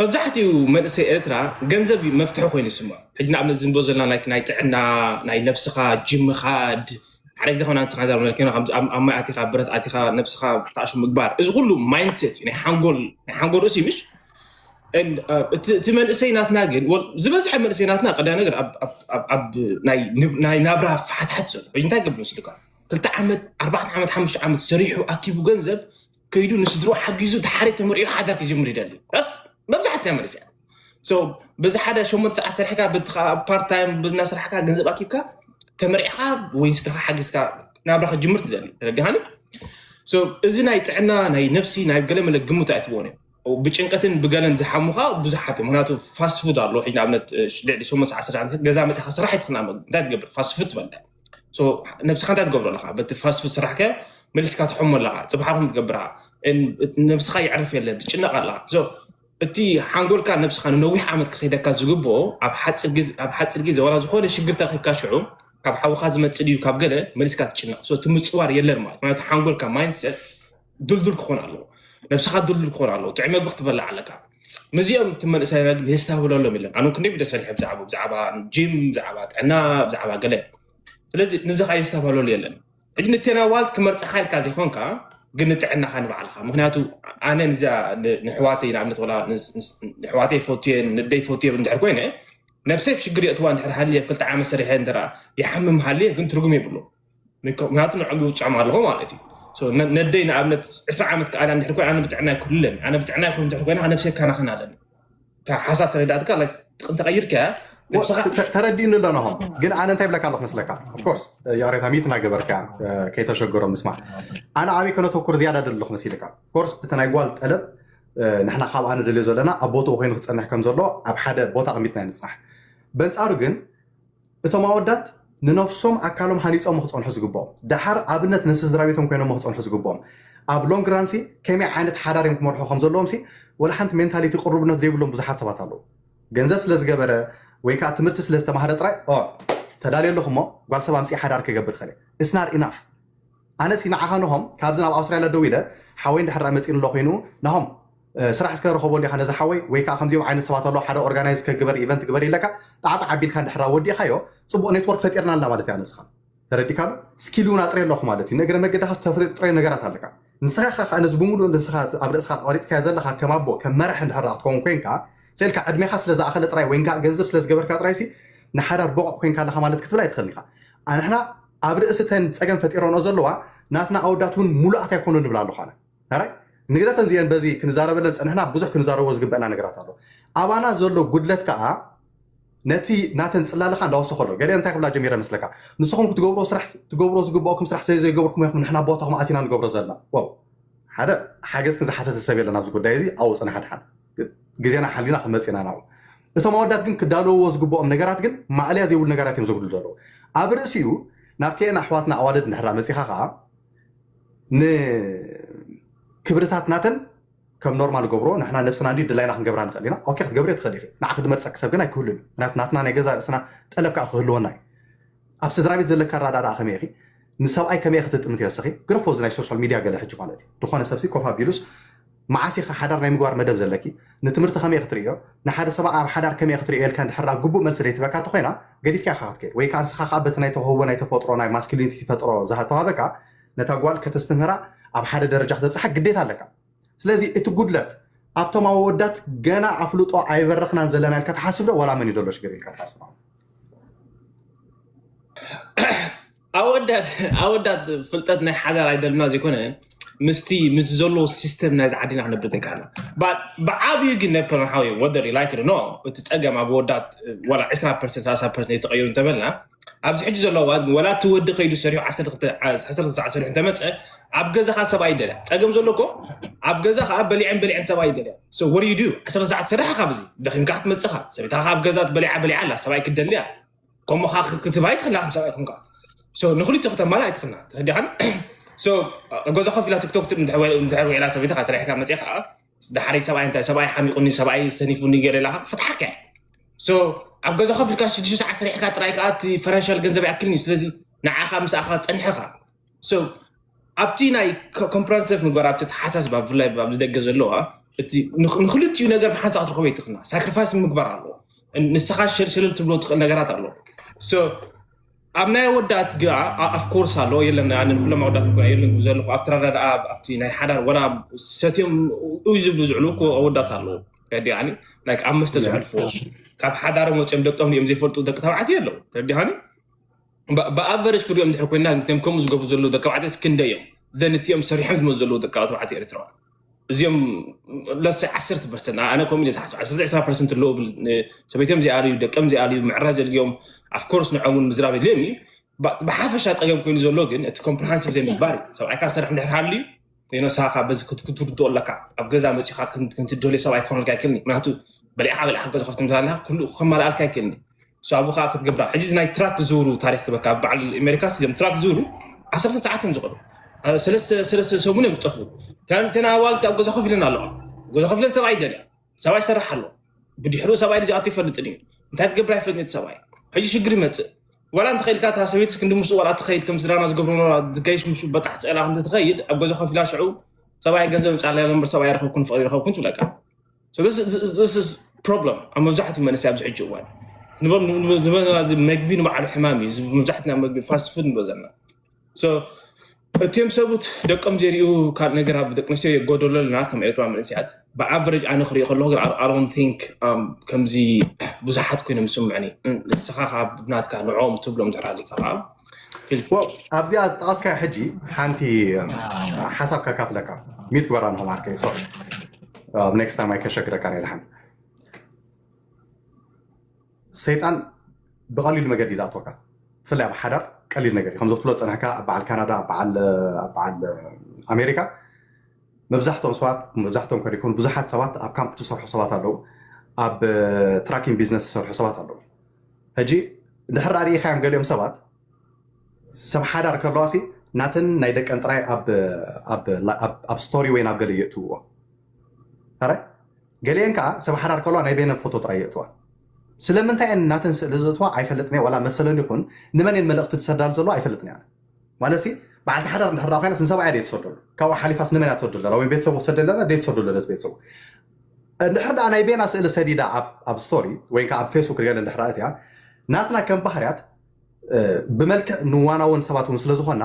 መብዛሕትኡ መንእሰይ ኤርትራ ገንዘብ መፍትሒ ኮይኑ ይስምዖ ሕጂ ንኣብነት ዝንቦ ዘለና ናይ ጥዕና ናይ ነብስኻ ጅምኻድ ሓደ ግዜ ከሆና ንስኻ ዛብ ነኪና ኣብ ማይ ኣቲኻ ብረት ኣቲኻ ነብስኻ ብጣዕሹ ምግባር እዚ ኩሉ ማይንድሴት እዩ ናይ ሓንጎል ናይ ሓንጎል ርእሲ ምሽ እቲ መንእሰይ ናትና ግን ዝበዝሐ መንእሰይ ናትና ቀዳይ ነገር ናይ ናብራ ፋሕትሓት ዘሎ እንታይ ገብር መስልካ ክልተ ዓመት ኣርባዕተ ዓመት ሓሙሽተ ዓመት ሰሪሑ ኣኪቡ ገንዘብ ከይዱ ንስድሮ ሓጊዙ ድሓሪ ተመሪዑ ሓዳር ክጅምር ይደሊ ስ መብዛሕትና መንእሰይ በዚ ሓደ ሸሞንተ ሰዓት ሰሪሕካ በትኻ ፓርት ታይም እናሰራሕካ ገንዘብ ኣኪብካ ተመሪዕካ ወይ ንስድኻ ሓጊዝካ ናብራ ክጅምር ትደሊ ተረዲኻኒ እዚ ናይ ጥዕና ናይ ነብሲ ናይ ገለመለ ግምት ኣይትብዎን እዮም ብጭንቀትን ብገለን ዝሓሙኻ ብዙሓት እዮም ምክንያቱ ፋስት ፉድ ኣሎ ንኣብነት ልዕሊ ሸሞንተ ሰዓት ሰሪሕካ ገዛ መፅኻ ስራሕ ኣይትኽናመ እንታይ ትገብር ፋስት ፉድ ትበልዕ ነብስኻ እንታይ ትገብሮ ኣለኻ በቲ ፋስት ፉድ ስራሕከ መሊስካ ትሐሞ ኣለኻ ፅባሕ ኹም ትገብራ ነብስኻ ይዕርፍ የለን ትጭነቕ ኣለኻ እቲ ሓንጎልካ ነብስኻ ንነዊሕ ዓመት ክኸይደካ ዝግብኦ ኣብ ሓፂር ግዜ ዋላ ዝኾነ ሽግር ተረኺብካ ሽዑ ካብ ሓውኻ ዝመፅእ ድዩ ካብ ገለ መሊስካ ትጭነቕ እቲ ምፅዋር የለን ማለት ምክንያቱ ሓንጎልካ ማይንድሰት ድልዱል ክኾን ኣለዎ ነብስኻ ድልዱል ክኾን ኣለዎ ጥዑይ መግቢ ክትበልዕ ኣለካ ምስዚኦም እቲ መንእሰያና ግን የስተባብለሎም የለን ኣነ ክንደይ ቪድዮ ሰሪሐ ብዛዕባ ብዛዕባ ጅም ብዛዕባ ጥዕና ብዛዕባ ገለ ስለዚ ንዚ ከዓ የስተባብለሉ የለን ሕጂ ንቴና ዋልት ክመርፅኻ ኢልካ ዘይኮንካ ግን ንጥዕናኻ ንባዕልኻ ምክንያቱ ኣነ ንዛ ንሕዋተይ ንኣብነት ወላ ንሕዋተይ ፈትየን ንደይ ፈትየ እንድሕር ኮይነ ነብሰይ ሽግር የእትዋ እንድሕር ሃልየ ክልተ ዓመት ሰሪሐ እንተ ይሓምም ሃልየ ግን ትርጉም የብሉ ምክንያቱ ንዕኡ ይውፅዖም ኣለኹ ማለት እዩ ነደይ ንኣብነት ዕስራ ዓመት ከኣላ እንድሕር ኮይነ ኣነ ብጥዕና ይኩልለኒ ኣነ ብጥዕና ይኩል እንድሕር ኮይነ ነብሰይ ካናኸን ኣለኒ ሓሳብ ተረዳእትካ ጥቕም ተቐይርካ ተረዲእኒ ኣሎ ናሆም ግን ኣነ እንታይ ብለካ ኣለኹ መስለካ ኦፍኮርስ ያሬታ ሚት እናገበርካ ከይተሸገሮም ምስማዕ ኣነ ኣበይ ከነተኩር ዝያዳ ደለኹ መሲልካ ኦፍኮርስ እቲ ናይ ጓል ጠለብ ንሕና ካብ ኣነ ደልዮ ዘለና ኣብ ቦትኡ ኮይኑ ክፀንሕ ከም ዘሎ ኣብ ሓደ ቦታ ቅሚትና ንፅናሕ በንፃሩ ግን እቶም ኣወዳት ንነብሶም ኣካሎም ሃኒፆም ክፀንሑ ዝግብኦም ደሓር ኣብነት ንስድራ ቤቶም ኮይኖም ክፀንሑ ዝግብኦም ኣብ ሎንግ ራንሲ ከመይ ዓይነት ሓዳር እዮም ክመርሑ ከም ዘለዎም ሲ ወላ ሓንቲ ሜንታሊቲ ቅሩብነት ዘይብሎም ብዙሓት ሰባት ኣለዉ ገንዘብ ስለ ዝገበረ ወይ ከዓ ትምህርቲ ስለ ዝተማሃረ ጥራይ ተዳልየ ኣለኹ እሞ ጓል ሰብ ኣምፅእ ሓዳር ክገብር ክእል እስናር ኢናፍ ኣነሲ ንዓኻ ንሆም ካብዚ ናብ ኣውስትራልያ ደው ኢለ ሓወይ እንድሕር መፂኑ ኣሎ ኮይኑ ናሆም ስራሕ እስከ ረኸቦ ዲኻ ነዚ ሓወይ ወይ ከዓ ከምዚኦም ዓይነት ሰባት ኣለዉ ሓደ ኦርጋናይዝ ከግበር ኢቨንት ግበር ኢለካ ጣዕጣዕ ኣቢልካ እንድሕር ወዲእካዮ ፅቡቅ ኔትወርክ ፈጢርናልና ማለት እያ ንስኻ ተረዲካሉ ስኪል እውን ኣጥረ ኣለኹ ማለት እዩ ንእግረ መገድካ ዝተፈጥረ ነገራት ኣለካ ንስኻ ከዓ ነዚ ብምሉእ ንስኻ ኣብ ርእስካ ቆሪፅካዮ ዘለካ ከም ኣቦ ከም መራሕ እንድሕር ክትከውን ኮንካ ስልካ ዕድሜካ ስለ ዝኣኸለ ጥራይ ወይንካ ገንዘብ ስለ ዝገበርካ ጥራይ ንሓዳር ቦቕዕ ኮንካ ኣለካ ማለት ክትብል ኣይትኽእልን ኢኻ ኣንሕና ኣብ ርእሲ ተን ፀገም ፈጢረንኦ ዘለዋ ናትና ኣወዳት እውን ሙሉኣት ኣይኮኑ ንብል ኣለኹ ኣነ ሕራይ ንግደፈን እዚአን በዚ ክንዛረበለን ፀንሕና ብዙሕ ክንዛረቦ ዝግበአና ነገራት ኣሎ ኣባና ዘሎ ጉድለት ከዓ ነቲ ናተን ፅላልኻ እንዳወሰኸ ኣሎ ገሊአን እንታይ ክብላ ጀሚረ መስለካ ንስኹም ክትገብሮ ስራሕ ትገብሮ ዝግብኦኩም ስራሕ ስለ ዘይገብርኩም ኢኹም ንሕና ቦታኹም ኣቲና ንገብሮ ዘለና ሓደ ሓገዝ ክንዝሓተተ ሰብ የለን ኣብዚ ጉዳይ እዚ ኣብኡ ፅንሓ ድሓን ግዜና ሓሊና ክመፅና ናብኡ እቶም ኣወዳት ግን ክዳለውዎ ዝግብኦም ነገራት ግን ማእለያ ዘይብሉ ነገራት እዮም ዘጉድሉ ዘለዉ ኣብ ርእሲኡ ናብተን ኣሕዋትና ኣዋልድ እንድሕራ መፂኻ ከዓ ንክብርታት ናተን ከም ኖርማል ገብሮ ንሕና ነብስና እንዲ ድላይና ክንገብራ ንኽእል ኢና ኦኬ ክትገብሪ ትኽእል ኢኺ ንዓ ክድመርፀኪ ሰብ ግን ኣይክህሉን ምክንያቱ ናትና ናይ ገዛ ርእስና ጠለብ ከዓ ክህልወና እዩ ኣብ ስድራ ቤት ዘለካ ኣረዳድኣ ከመይ ኢኺ ንሰብኣይ ከመይ ክትጥምት እዮ እስኺ ግረፎ እዚ ናይ ሶሻል ሚድያ ገለ ሕጂ ማለት እዩ ዝኾነ ሰብሲ ኮፍ ኣቢሉስ መዓስ ኢኻ ሓዳር ናይ ምግባር መደብ ዘለኪ ንትምህርቲ ከመይ ክትርእዮ ንሓደ ሰብኣ ኣብ ሓዳር ከመይ ክትርእዮ ኢልካ እንድሕራ ግቡእ መልሲ ዘይትበካ ተኮይና ገዲፍካ ኢኻ ክትከይድ ወይ ከዓ ንስኻ ከዓ በቲ ናይ ተውህቦ ናይ ተፈጥሮ ናይ ማስኪሊኒቲ ፈጥሮ ዝተዋህበካ ነታ ጓል ከተስትምህራ ኣብ ሓደ ደረጃ ክተብፅሓ ግዴታ ኣለካ ስለዚ እቲ ጉድለት ኣብቶም ኣወዳት ገና ኣፍልጦ ኣይበረኽናን ዘለና ኢልካ ትሓስብ ዶ ዋላ መን እዩ ዘሎ ሽግር ኢልካ ትሓስብ ኣወዳት ኣወዳት ፍልጠት ናይ ሓዳር ኣይደልና ዘይኮነ ምስቲ ምስ ዘለዎ ሲስተም ናይዚ ዓዲና ክነብር ዘይከኣልና ብዓብዩ ግን ናይ ፐርማሓዊ ወደር ላይክ ኖ እቲ ፀገም ኣብ ወዳት ዋላ ዕስራ ፐርሰንት ሰላሳ ፐርሰንት የተቀየሩ እንተበልና ኣብዚ ሕጂ ዘሎ እዋን ወላ እቲ ወዲ ከይዱ ሰሪሑ ዓሰርተ ክልተ ሰዓት ሰሪሑ እንተመፀ ኣብ ገዛኻ ሰብኣይ ይደልያ ፀገም ዘሎ እኮ ኣብ ገዛ ከዓ በሊዐን በሊዐን ሰብኣይ ይደልያ ወር ዩ ዱ ዓሰርተ ሰዓት ትሰርሕ ካብ እዚ ደኺምካ ክትመፅኻ ሰበይታኻ ኣብ ገዛ በሊዓ በሊዓ ኣላ ሰብኣይ ክትደልያ ከምኡ ከዓ ክትባይ ትኽእላ ከም ሰብኣይ ኮንካ ንክልቲኡ ከተማላ ኣይትኽልና ተረዲኻን ገዛ ኮፍ ኢላ ቲክቶክ እንድሕር ውዒላ ሰበይትኻ ሰሪሕካ መፅኻ ደሓሪ ሰብኣይ እንታይ ሰብኣይ ሓሚቁኒ ሰብኣይ ሰኒፉኒ ገለ ኢላካ ክፈትሓካ እያ ኣብ ገዛ ኮፍ ኢልካ ሽዱሽተ ሰዓት ሰሪሕካ ጥራይ ከዓ እቲ ፈረንሻል ገንዘብ ይኣክልኒ ስለዚ ንዓኻ ምሳኻ ፀንሕኻ ኣብቲ ናይ ኮምፕረንሲቭ ምግባር ኣብቲ ተሓሳስባ ብፍላይ ኣብዚ ደገ ዘለዋ ንክልቲኡ ነገር ብሓንሳእ ክትረኽቦ ይትኽልና ሳክሪፋይስ ምግባር ኣለዎ ንስኻ ሸልሸለል ትብሎ ትኽእል ነገራት ኣሎ ኣብ ናይ ኣወዳት ግኣ ኣፍኮርስ ኣሎ የለን ኣነ ንኩሎም ኣወዳት እኮ የለን ክብል ዘለኹ ኣብቲ ረዳድኣ ኣብቲ ናይ ሓዳር ወላ ሰትዮም እዩ ዝብሉ ዝዕሉ እኮ ኣወዳት ኣለዉ ረዲኣኒ ላይክ ኣብ መስተ ዝሕልፍዎ ካብ ሓዳሮም ወፂኦም ደቆም ሪኦም ዘይፈልጡ ደቂ ተባዕትዮ ኣለዉ ተረዲኻኒ ብኣቨረጅ ክሪኦም ድሕር ኮይና እቶም ከምኡ ዝገብሩ ዘለዉ ደቂ ተባዕትዮ ክንደይ እዮም ዘን እቲኦም ሰሪሖም ዝመፁ ዘለዉ ደቂ ተባዕትዮ ኤርትራውያን እዚኦም ለሰ ዓሰርተ ፐርሰንት ኣነ ከምኡ ኢለ ዝሓስብ ዓሰርተ ዕስራ ፐርሰንት ኣለዉ ብል ሰበይቶም ዘይኣልዩ ደቀም ዘይኣልዩ ምዕራይ ዘድልዮም ኣፍኮርስ ንዖም እውን ምዝራብ የድልዮም እዩ ብሓፈሻ ፀገም ኮይኑ ዘሎ ግን እቲ ኮምፕረሃንሲቭ ዘይምግባር እዩ ሰብኣይካ ዝሰርሕ እንድሕር ሃልዩ ነሳኻ በዚ ክትርድኦ ኣለካ ኣብ ገዛ መፂኻ ክንትደልዮ ሰብኣይ ክኾነልካ ይክልኒ ምክንያቱ በሊዕካ በሊዕካ ገዛ ከፍቲ ምትላለካ ኩሉ ከማልኣልካ ይክልኒ እሱ ኣብኡ ከዓ ክትገብራ ሕጂ ናይ ትራክ ዝውሩ ታሪክ ክበካ ኣብ በዓል ኣሜሪካ እዮም ትራክ ዝውሩ ዓሰርተ ሰዓት እዮም ዝቀሩ ሰለስተ ሰሙን እዮም ዝጠፍኡ ተን ኣዋልድ ኣብ ገዛ ኮፍ ኢለን ኣለዋ ገዛ ኮፍ ኢለን ሰብኣይ ይደልያ ሰብኣይ ይሰርሕ ኣሎ ብድሕሩ ሰብኣይ ልጅ ኣቱ ይፈልጥን እዩ እንታይ ትገብር ኣይፈልጥ ሰብኣይ ሕጂ ሽግር ይመፅእ ዋላ እንተኸኢልካ እታ ሰበይትስ ክንዲ ምስኡ ዋላ ትኸይድ ከም ስድራና ዝገብሮ ዝገይሽ ምሹ በጣሕ ፀላ ክንተ ትኸይድ ኣብ ገዛ ኮፍ ኢላ ሽዑ ሰብኣይ ገንዘብ ምፃላ እምበር ሰብኣይ ረኸብኩን ፍቅሪ ረኸብኩን ትብለካ ፕሮብለም ኣብ መብዛሕትኡ መንስይ ኣብዚ ሕጂ እዋን መግቢ ንባዕሉ ሕማም እዩ መብዛሕትና መግቢ ፋስት ፉድ ንብሎ ዘለና እቲኦም ሰቡት ደቆም ዘይሪኡ ካልእ ነገር ኣብ ደቂ ኣንስትዮ የጎደሎ ኣለና ከም ኤርትራ መንእስያት ብኣቨሬጅ ኣነ ክሪኦ ከለኹ ግን ኣሮን ቲንክ ከምዚ ብዙሓት ኮይኖም ዝስምዕኒ ንስኻ ካብ ናትካ ንዕኦም ትብሎም ድሕር ኣሊካ ከዓ ኣብዚኣ ዝጠቐስካ ሕጂ ሓንቲ ሓሳብ ከካፍለካ ሚት ግበራ ንኹም ዓርከይ ሶ ኔክስት ታይም ኣይከሸግረካ ይልሓን ሰይጣን ብቐሊሉ መገዲ ይኣትወካ ብፍላይ ኣብ ሓዳር ቀሊል ነገር እዩ ከምዚ ክትብሎ ፀንሕካ ኣብ በዓል ካናዳ ኣብ በዓል ኣሜሪካ መብዛሕትኦም ሰባት መብዛሕትኦም ከሪኩን ብዙሓት ሰባት ኣብ ካምፕ ዝሰርሑ ሰባት ኣለዉ ኣብ ትራኪን ቢዝነስ ዝሰርሑ ሰባት ኣለዉ ሕጂ እንድሕር ርኢኻዮም ገሊኦም ሰባት ሰብ ሓዳር ከለዋሲ ናተን ናይ ደቀን ጥራይ ኣብ ስቶሪ ወይ ናብ ገለ የእትውዎ ገሊአን ከዓ ሰብ ሓዳር ከለዋ ናይ በይነን ፎቶ ጥራይ የእትዋ ስለምንታይ እየን ናተን ስእሊ ዘእትዋ ኣይፈልጥን እየ ዋላ መሰለን ይኹን ንመን እየን መልእኽቲ ዝሰዳሉ ዘለዋ ኣይፈልጥን እያ ማለት በዓልቲ ሓዳር እንድሕር ኮይናስ ንሰብኣያ ደይ ትሰደሉ፣ ካብኡ ሓሊፋስ ንመን እያ ትሰደሉ ዘላ? ወይ ቤተሰቡ ትሰደሉ ዘላ? ደይ ትሰደሉ ዘላ ቤተሰቡ። እንድሕር ደኣ ናይ ቤና ስእሊ ሰዲዳ ኣብ ስቶሪ ወይ ከዓ ኣብ ፌስቡክ ገለ እንድሕር እትያ፣ ናትና ከም ባህርያት ብመልክዕ ንዋናውን ሰባት እውን ስለዝኾና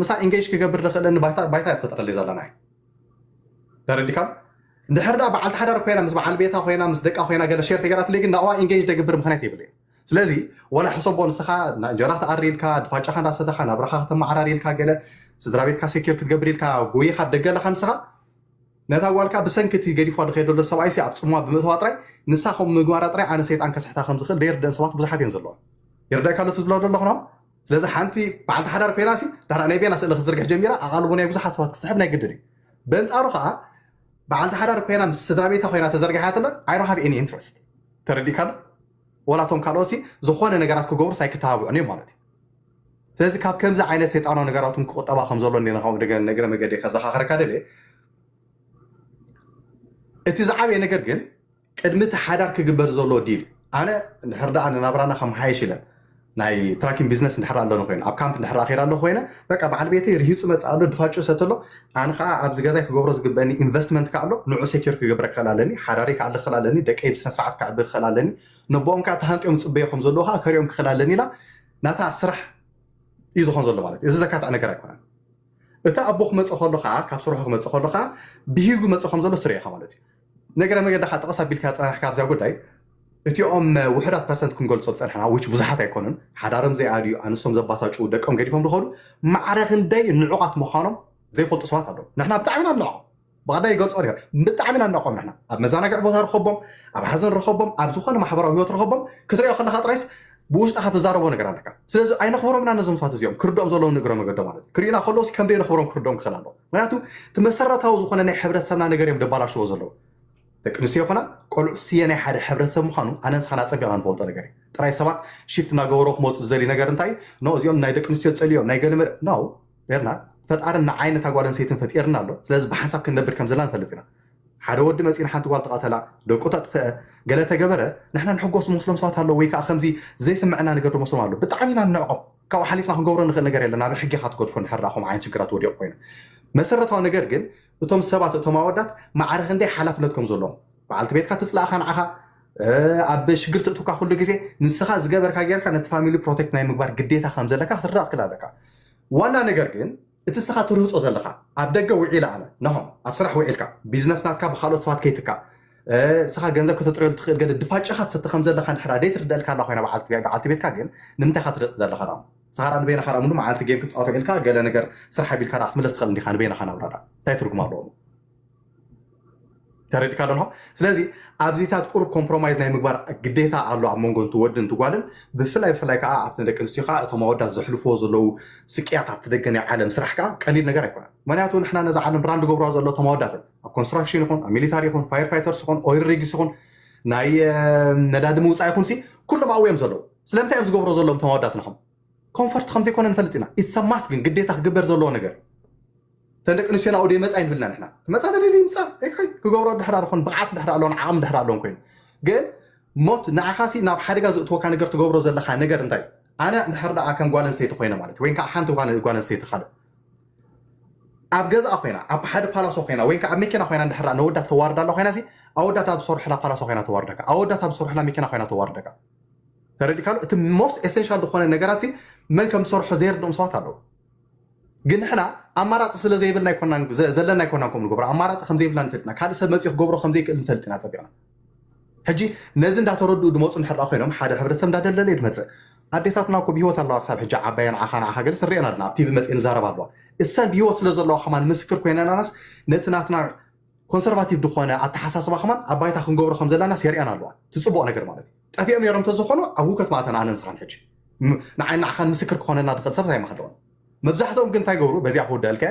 ምሳ ኢንጌጅ ክገብር ዝኽእለኒ ባይታ ባይታ እያ ትፈጥረለይ ዘላ ናይ ተረዲካ። እንድሕር ደኣ በዓልቲ ሓዳር ኮይና ምስ በዓል ቤታ ኮይና ምስ ደቃ ኮይና ገለ ሼር ተገራትለይ ግን ናዋ ኢንጌጅ ደግብር ምክንያት የብለይ። ስለዚ ወላ ሕሰቦ ንስኻ እንጀራ ክትኣሪ ኢልካ ድፋጫኻ እንዳሰተኻ ናብራኻ ከተመዓራሪ ኢልካ ገለ ስድራ ቤትካ ሴኪር ክትገብር ኢልካ ጎይኻ ደገ ኣለኻ ንስኻ ነታ ጓልካ ብሰንኪ እቲ ገዲፋ ዝኸይድ ዘሎ ሰብኣይሲ ኣብ ፅምዋ ብምእተዋ ጥራይ ንሳ ከምኡ ምግባራ ጥራይ ኣነ ሰይጣን ከስሕታ ከም ዝኽእል ዘይርደአን ሰባት ብዙሓት እዮም ዘለዋ። ይርዳእካ ኣሎ ትብሎ ዘለኹ ነው። ስለዚ ሓንቲ በዓልቲ ሓዳር ኮይናሲ ዳሕራ ናይ ቤና ስእሊ ክትዝርግሕ ጀሚራ ኣቓልቦ ናይ ብዙሓት ሰባት ክትስሕብ ናይ ግድን እዩ። በንፃሩ ከዓ በዓልቲ ሓዳር ኮይና ምስ ስድራ ቤታ ኮይና ተዘርጊሓትለ I don't have any interest። ተረዲእካ ኣሎ። ወላቶም ካልኦትሲ ዝኾነ ነገራት ክገብሩ ሳይክተባብዑን እዮም ማለት እዩ። ስለዚ ካብ ከምዚ ዓይነት ሰይጣናዊ ነገራቱን ክቁጠባ ከም ዘሎ እንዲና ከምኡ ነገር ነገረ መገዲ ከዘኻኽረካ ደልየ። እቲ ዝዓበየ ነገር ግን ቅድሚ እቲ ሓዳር ክግበር ዘሎ ዲል ኣነ እንድሕር ደኣ ንናብራና ከመሓየሽ ኢለ ናይ ትራኪን ቢዝነስ እንድሕር ኣለኒ ኮይነ ኣብ ካምፕ እንድሕር ኣኼዳ ኣለኹ ኮይነ በቃ በዓል ቤተይ ርሂፁ መፅእ ኣሎ ድፋጩ ሰተ ኣሎ ኣነ ከዓ ኣብዚ ገዛይ ክገብሮ ዝግበአኒ ኢንቨስትመንት ከዓ ኣሎ ንዑ ሴኪር ክገብረ ክኽእል ኣለኒ ሓዳሪ ክኣሊ ክኽእል ኣለኒ ደቀይ ብስነ ስርዓት ክዕቢ ክኽእል ኣለኒ ነቦኦም ከዓ ተሃንጢኦም ዝፅበዮ ከም ዘለዉ ከዓ ከሪኦም ክኽእል ኣለኒ ኢላ ናታ ስራሕ እዩ ዝኾን ዘሎ ማለት እዩ። እዚ ዘካትዕ ነገር ኣይኮነን። እቲ ኣቦ ክመፅእ ከሎ ከዓ ካብ ስርሑ ክመፅእ ከሎ ከዓ ብሂጉ መፅእ ከም ዘሎ ስርኢኻ ማለት እዩ። ነገረ መገዲ ከዓ ጠቐስ ኣቢልካ ፀናሕካ ኣብዚያ ጉዳይ እቲኦም ውሕዳት ፐርሰንት ክንገልፆ ዝፀንሕና which ብዙሓት ኣይኮኑን ሓዳሮም ዘይኣድዩ ኣንስቶም ዘባሳጭው ደቆም ገዲፎም ዝኸዱ ማዕረ ክንደይ ንዑቓት ምዃኖም ዘይፈልጡ ሰባት ኣለዉ። ንሕና ብጣዕሚ ኢና ንንዕቆም ብቐዳይ ይገልፆ ነይረ ብጣዕሚ ኢና ንንዕቆም ንሕና ኣብ መዘናግዒ ቦታ ርኸቦም ኣብ ሓዘን ርኸቦም ኣብ ዝኾነ ማሕበራዊ ህይወት ርኸቦም ክትሪኦ ከለካ ጥራይስ ብውሽጥኻ ትዛረቦ ነገር ኣለካ። ስለዚ ኣይነኽብሮም ኢና ነዞም ሰባት እዚኦም ክርድኦም ዘለዎም ንእግረ መገዶ ማለት እዩ። ክርእዩና ከለውሲ ከም ደይ ነኽብሮም ክርድኦም ክኽእል ኣለዎ። ምክንያቱ እቲ መሰረታዊ ዝኾነ ናይ ሕብረተሰብና ነገር እዮም ደባላሽዎ ዘለዉ። ደቂ ኣንስትዮ ይኹና ቆልዑ ስየ ናይ ሓደ ሕብረተሰብ ምዃኑ ኣነ ንስኻን ኣጸቢቕና ንፈልጦ ነገር እዩ። ጥራይ ሰባት ሽፍት እናገበሩ ክመፁ ዝደልዩ ነገር እንታይ እዩ? ኖ እዚኦም ናይ ደቂ ኣንስትዮ ዝጸልዮም ናይ ገለ መለ no። ርና ፈጣርን ንዓይ ነታ ጓል ኣንስተይትን ፈጢርና ኣሎ። ስለዚ ብሓንሳብ ክንነብር ከም ዘለና ንፈልጥ ኢና። ሓደ ወዲ መፂኡ ንሓንቲ ጓል ተቐተላ፣ ደቁ ተጥፍአ፣ ገለ ተገበረ፣ ንሕና ንሕጎስ ዝመስሎም ሰባት ኣለዉ ወይ ከዓ ከምዚ ዘይስምዐና ነገር ዝመስሎም ኣለዉ። ብጣዕሚ ኢና ንንዕቆም። ካብኡ ሓሊፍና ክንገብሮ ንኽእል ነገር የለን። ናብ ሕጊ ኢኻ ትገድፎ እንድሕር ደኣ ከምኡ ዓይነት ሽግራት ወዲቑ ኮይኑ። መሰረታዊ ነገር ግን እቶም ሰባት እቶም ኣወዳት ማዕረ ክንደይ ሓላፍነት ከም ዘለዎም በዓልቲ ቤትካ ትፅላእኻ ንዓኻ ኣብ ሽግር ትእትውካ ኩሉ ግዜ ንስኻ ዝገበርካ ጌርካ ነቲ ፋሚሊ ፕሮቴክት ናይ ምግባር ግዴታ ከም ዘለካ ክትርዳእ ትክእል ኣለካ። ዋና ነገር ግን እቲ ስኻ ትርህጾ ዘለኻ ኣብ ደገ ውዒለ ኣነ ነሆም ኣብ ስራሕ ውዒልካ ቢዝነስ ናትካ ብካልኦት ሰባት ከይትካ ስኻ ገንዘብ ከተጥረየሉ ትኽእል ገለ ድፋጭኻ ትሰቲ ከም ዘለኻ እንድሕር ደይ ትርደልካ ኣላ ኮይና በዓልቲ ቤትካ ግን ንምንታይ ካ ትረጥ ዘለኻ ና ስኻ ራ ንበይንኻ ራ ሙሉ መዓልቲ ጌም ክትፃወት ውዒልካ ገለ ነገር ስራሕ ኣቢልካ ራ ክትምለስ ትኽእል እንዲኻ ንበይንኻ ናብራ ራ እንታይ ትርጉም ኣለዎ ተረዲካ ኣለኹ። ስለዚ ኣብዚታት ቁሩብ ኮምፕሮማይዝ ናይ ምግባር ግዴታ ኣሎ ኣብ መንጎ እንትወድን ትጓልን ብፍላይ ብፍላይ ከዓ ኣብቲ ደቂ ኣንስትዮ ከዓ እቶም ኣወዳት ዘሕልፍዎ ዘለዉ ስቅያት ኣብቲ ደገ ናይ ዓለም ስራሕ ከዓ ቀሊል ነገር ኣይኮነን። ምክንያቱ ንሕና ነዛ ዓለም ራን ዝገብርዋ ዘሎ እቶም ኣወዳትን ኣብ ኮንስትራክሽን ይኹን ኣብ ሚሊታሪ ይኹን ፋየር ፋይተርስ ይኹን ኦይል ሪግስ ይኹን ናይ ነዳዲ ምውፃእ ይኹን ሲ ኩሎም ኣብኡ እዮም ዘለዉ። ስለምንታይ እዮም ዝገብሮ ዘለዉ እቶም ኣወዳት ንኹም ኮንፈርት ከም ዘይኮነ ንፈልጥ ኢና። ኢትስ ማስት ግን ግዴታ ክግበር ዘለዎ ነገር እዩ። ተን ደቂ ኣንስትዮ ናብኡ ደይመፃ ይንብልና ንሕና ክመፃ ተደልዩ ይምፃ ይኮይ ክገብሮ ድሕር ኣለኮን ብቕዓት ድሕር ኣለዎን ዓቕሚ ድሕር ኣለዎን ኮይኑ ግን ሞት ንዓኻሲ ናብ ሓደጋ ዘእትወካ ነገር ትገብሮ ዘለካ ነገር እንታይ ኣነ ድሕር ደኣ ከም ጓል ኣንስተይቲ ኮይነ ማለት ወይ ከዓ ሓንቲ ጓል ኣንስተይቲ ካልእ ኣብ ገዛኣ ኮይና ኣብ ሓደ ፓላሶ ኮይና ወይ ከዓ ኣብ መኪና ኮይና ድሕር ነወዳት ተዋርዳ ኣላ ኮይና ሲ ኣወዳት ኣብ ዝሰርሑላ ፓላሶ ኮይና ተዋርደካ ኣወዳት ኣብ ዝሰርሑላ መኪና ኮይና ተዋርደካ ተረዲካሉ እቲ ሞስት ኤሰንሻል ዝኾነ ነገራት ሲ መን ከም ዝሰርሖ ዘይርድኦም ሰባት ኣለዉ ግን ንሕና ኣማራፂ ስለ ዘይብልና ኣይኮናን ዘለና ኣይኮናን ከም ንገብሮ ኣማራፂ ከም ዘይብልና ንፈልጥና ካልእ ሰብ መፂኡ ክገብሮ ከም ዘይክእል ንፈልጥ ኢና ፀቢቕና ሕጂ ነዚ እንዳተረድኡ ድመፁ እንድሕር ኮይኖም ሓደ ሕብረተሰብ እንዳደለለ ድመፅእ ኣዴታትና እኮ ብሂወት ኣለዋ ክሳብ ሕጂ ዓባየ ንዓኻ ንዓኻ ገለ ስሪአና ኣለና ኣብ ቲቪ መፅእ ንዛረብ ኣለዋ እሰን ብሂወት ስለ ዘለዋ ከማን ምስክር ኮይነናናስ ነቲ ናትና ኮንሰርቫቲቭ ዝኾነ ኣተሓሳስባ ከማን ኣብ ባይታ ክንገብሮ ከም ዘለና ሴሪኣን ኣለዋ እቲ ፅቡቕ ነገር ማለት እዩ ጠፊኦም ነይሮም ተዝኾኑ ኣብ ህውከት ማእተና ኣነ ንስኻን ሕጂ ንዓይ ንዓኻን ምስክር ክኾነና ዝኽእል ሰብስ ኣይማሃለውን መብዛሕትኦም ግን እንታይ ገብሩ በዚኣ ክውደልከ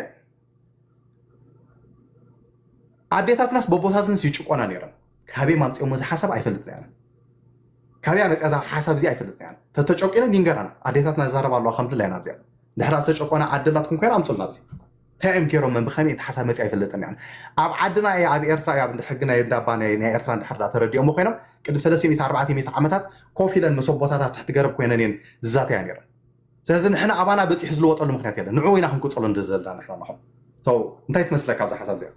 ኣዴታትናስ በቦታትንስ ይጭቆና ነይረን ካበይ ማምፅኦም እዚ ሓሳብ ኣይፈልጥን እያ ካበያ መፅያ ዛ ሓሳብ እዚ ኣይፈልጥን እያ ተተጨቂነን ይንገራና ኣዴታትና ዝዛረባ ኣለዋ ከም ድላይና ኣብዚኣ ድሕራ ዝተጨቆና ዓዲ ኣላትኩም ኮይና ኣምፁልና ኣብዚ እንታይ እዮም ገይሮም መን ብኸመይ እቲ ሓሳብ መፅያ ኣይፈልጥን እያ ኣብ ዓድና እየ ኣብ ኤርትራ እየ ኣብ ሕጊ ናይ እንዳባ ናይ ኤርትራ እንድሕር ተረዲኦሞ ኮይኖም ቅድም ሰለስተ ሚእቲ ኣርባዕተ ሚእቲ ዓመታት ኮፍ ኢለን መሰቦታት ኣብ ትሕቲ ገረብ ኮይነን እየን ዝዛተያ ነይረን ስለዚ ንሕና ኣባና በፂሑ ዝለወጠሉ ምክንያት የለን። ንዑ ኢና ክንቅፅሎ እንደ ዘለና ንሕና ንኹም። So እንታይ ትመስለካ ኣብዛ ሓሳብ እዚኣ?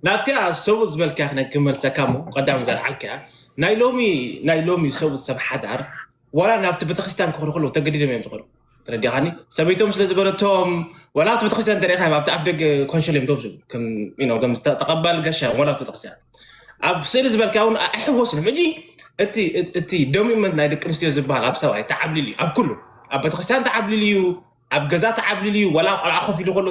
ናብቲኣ ሰብኡት ዝበልካ ክነ ክመልሰካ እሞ ቀዳም ዘልዓልካ ናይ ሎሚ ናይ ሎሚ ሰብኡት ሰብ ሓዳር ዋላ ናብቲ ቤተክርስትያን ክኸዱ ከለዉ ተገዲዶም እዮም ዝኸዱ። ተረዲኻኒ? ሰበይቶም ስለ ዝበለቶም ዋላ ኣብቲ ቤተክርስትያን እንተሪእካ ኣብቲ ኣፍ ደገ ኮንሸል እዮም ደው ዝብሉ ከም you know፣ ከም ተቐባል ገሻ ዋላ ኣብቲ ቤተክርስትያን ኣብ ስእሊ ዝበልካ እውን ኣይሕወሱን እዮም። ሕጂ እቲ እቲ ደሚመንት ናይ ደቂ ኣንስትዮ ዝበሃል ኣብ ሰብኣይ ተዓብሊሉ እዩ። ኣብ ኩሉ ኣብ ቤተክርስትያን ተዓብሊሉ እዩ፣ ኣብ ገዛ ተዓብሊሉ እዩ። ዋላ ቆልዓ ኮፍ ኢሉ ከሎ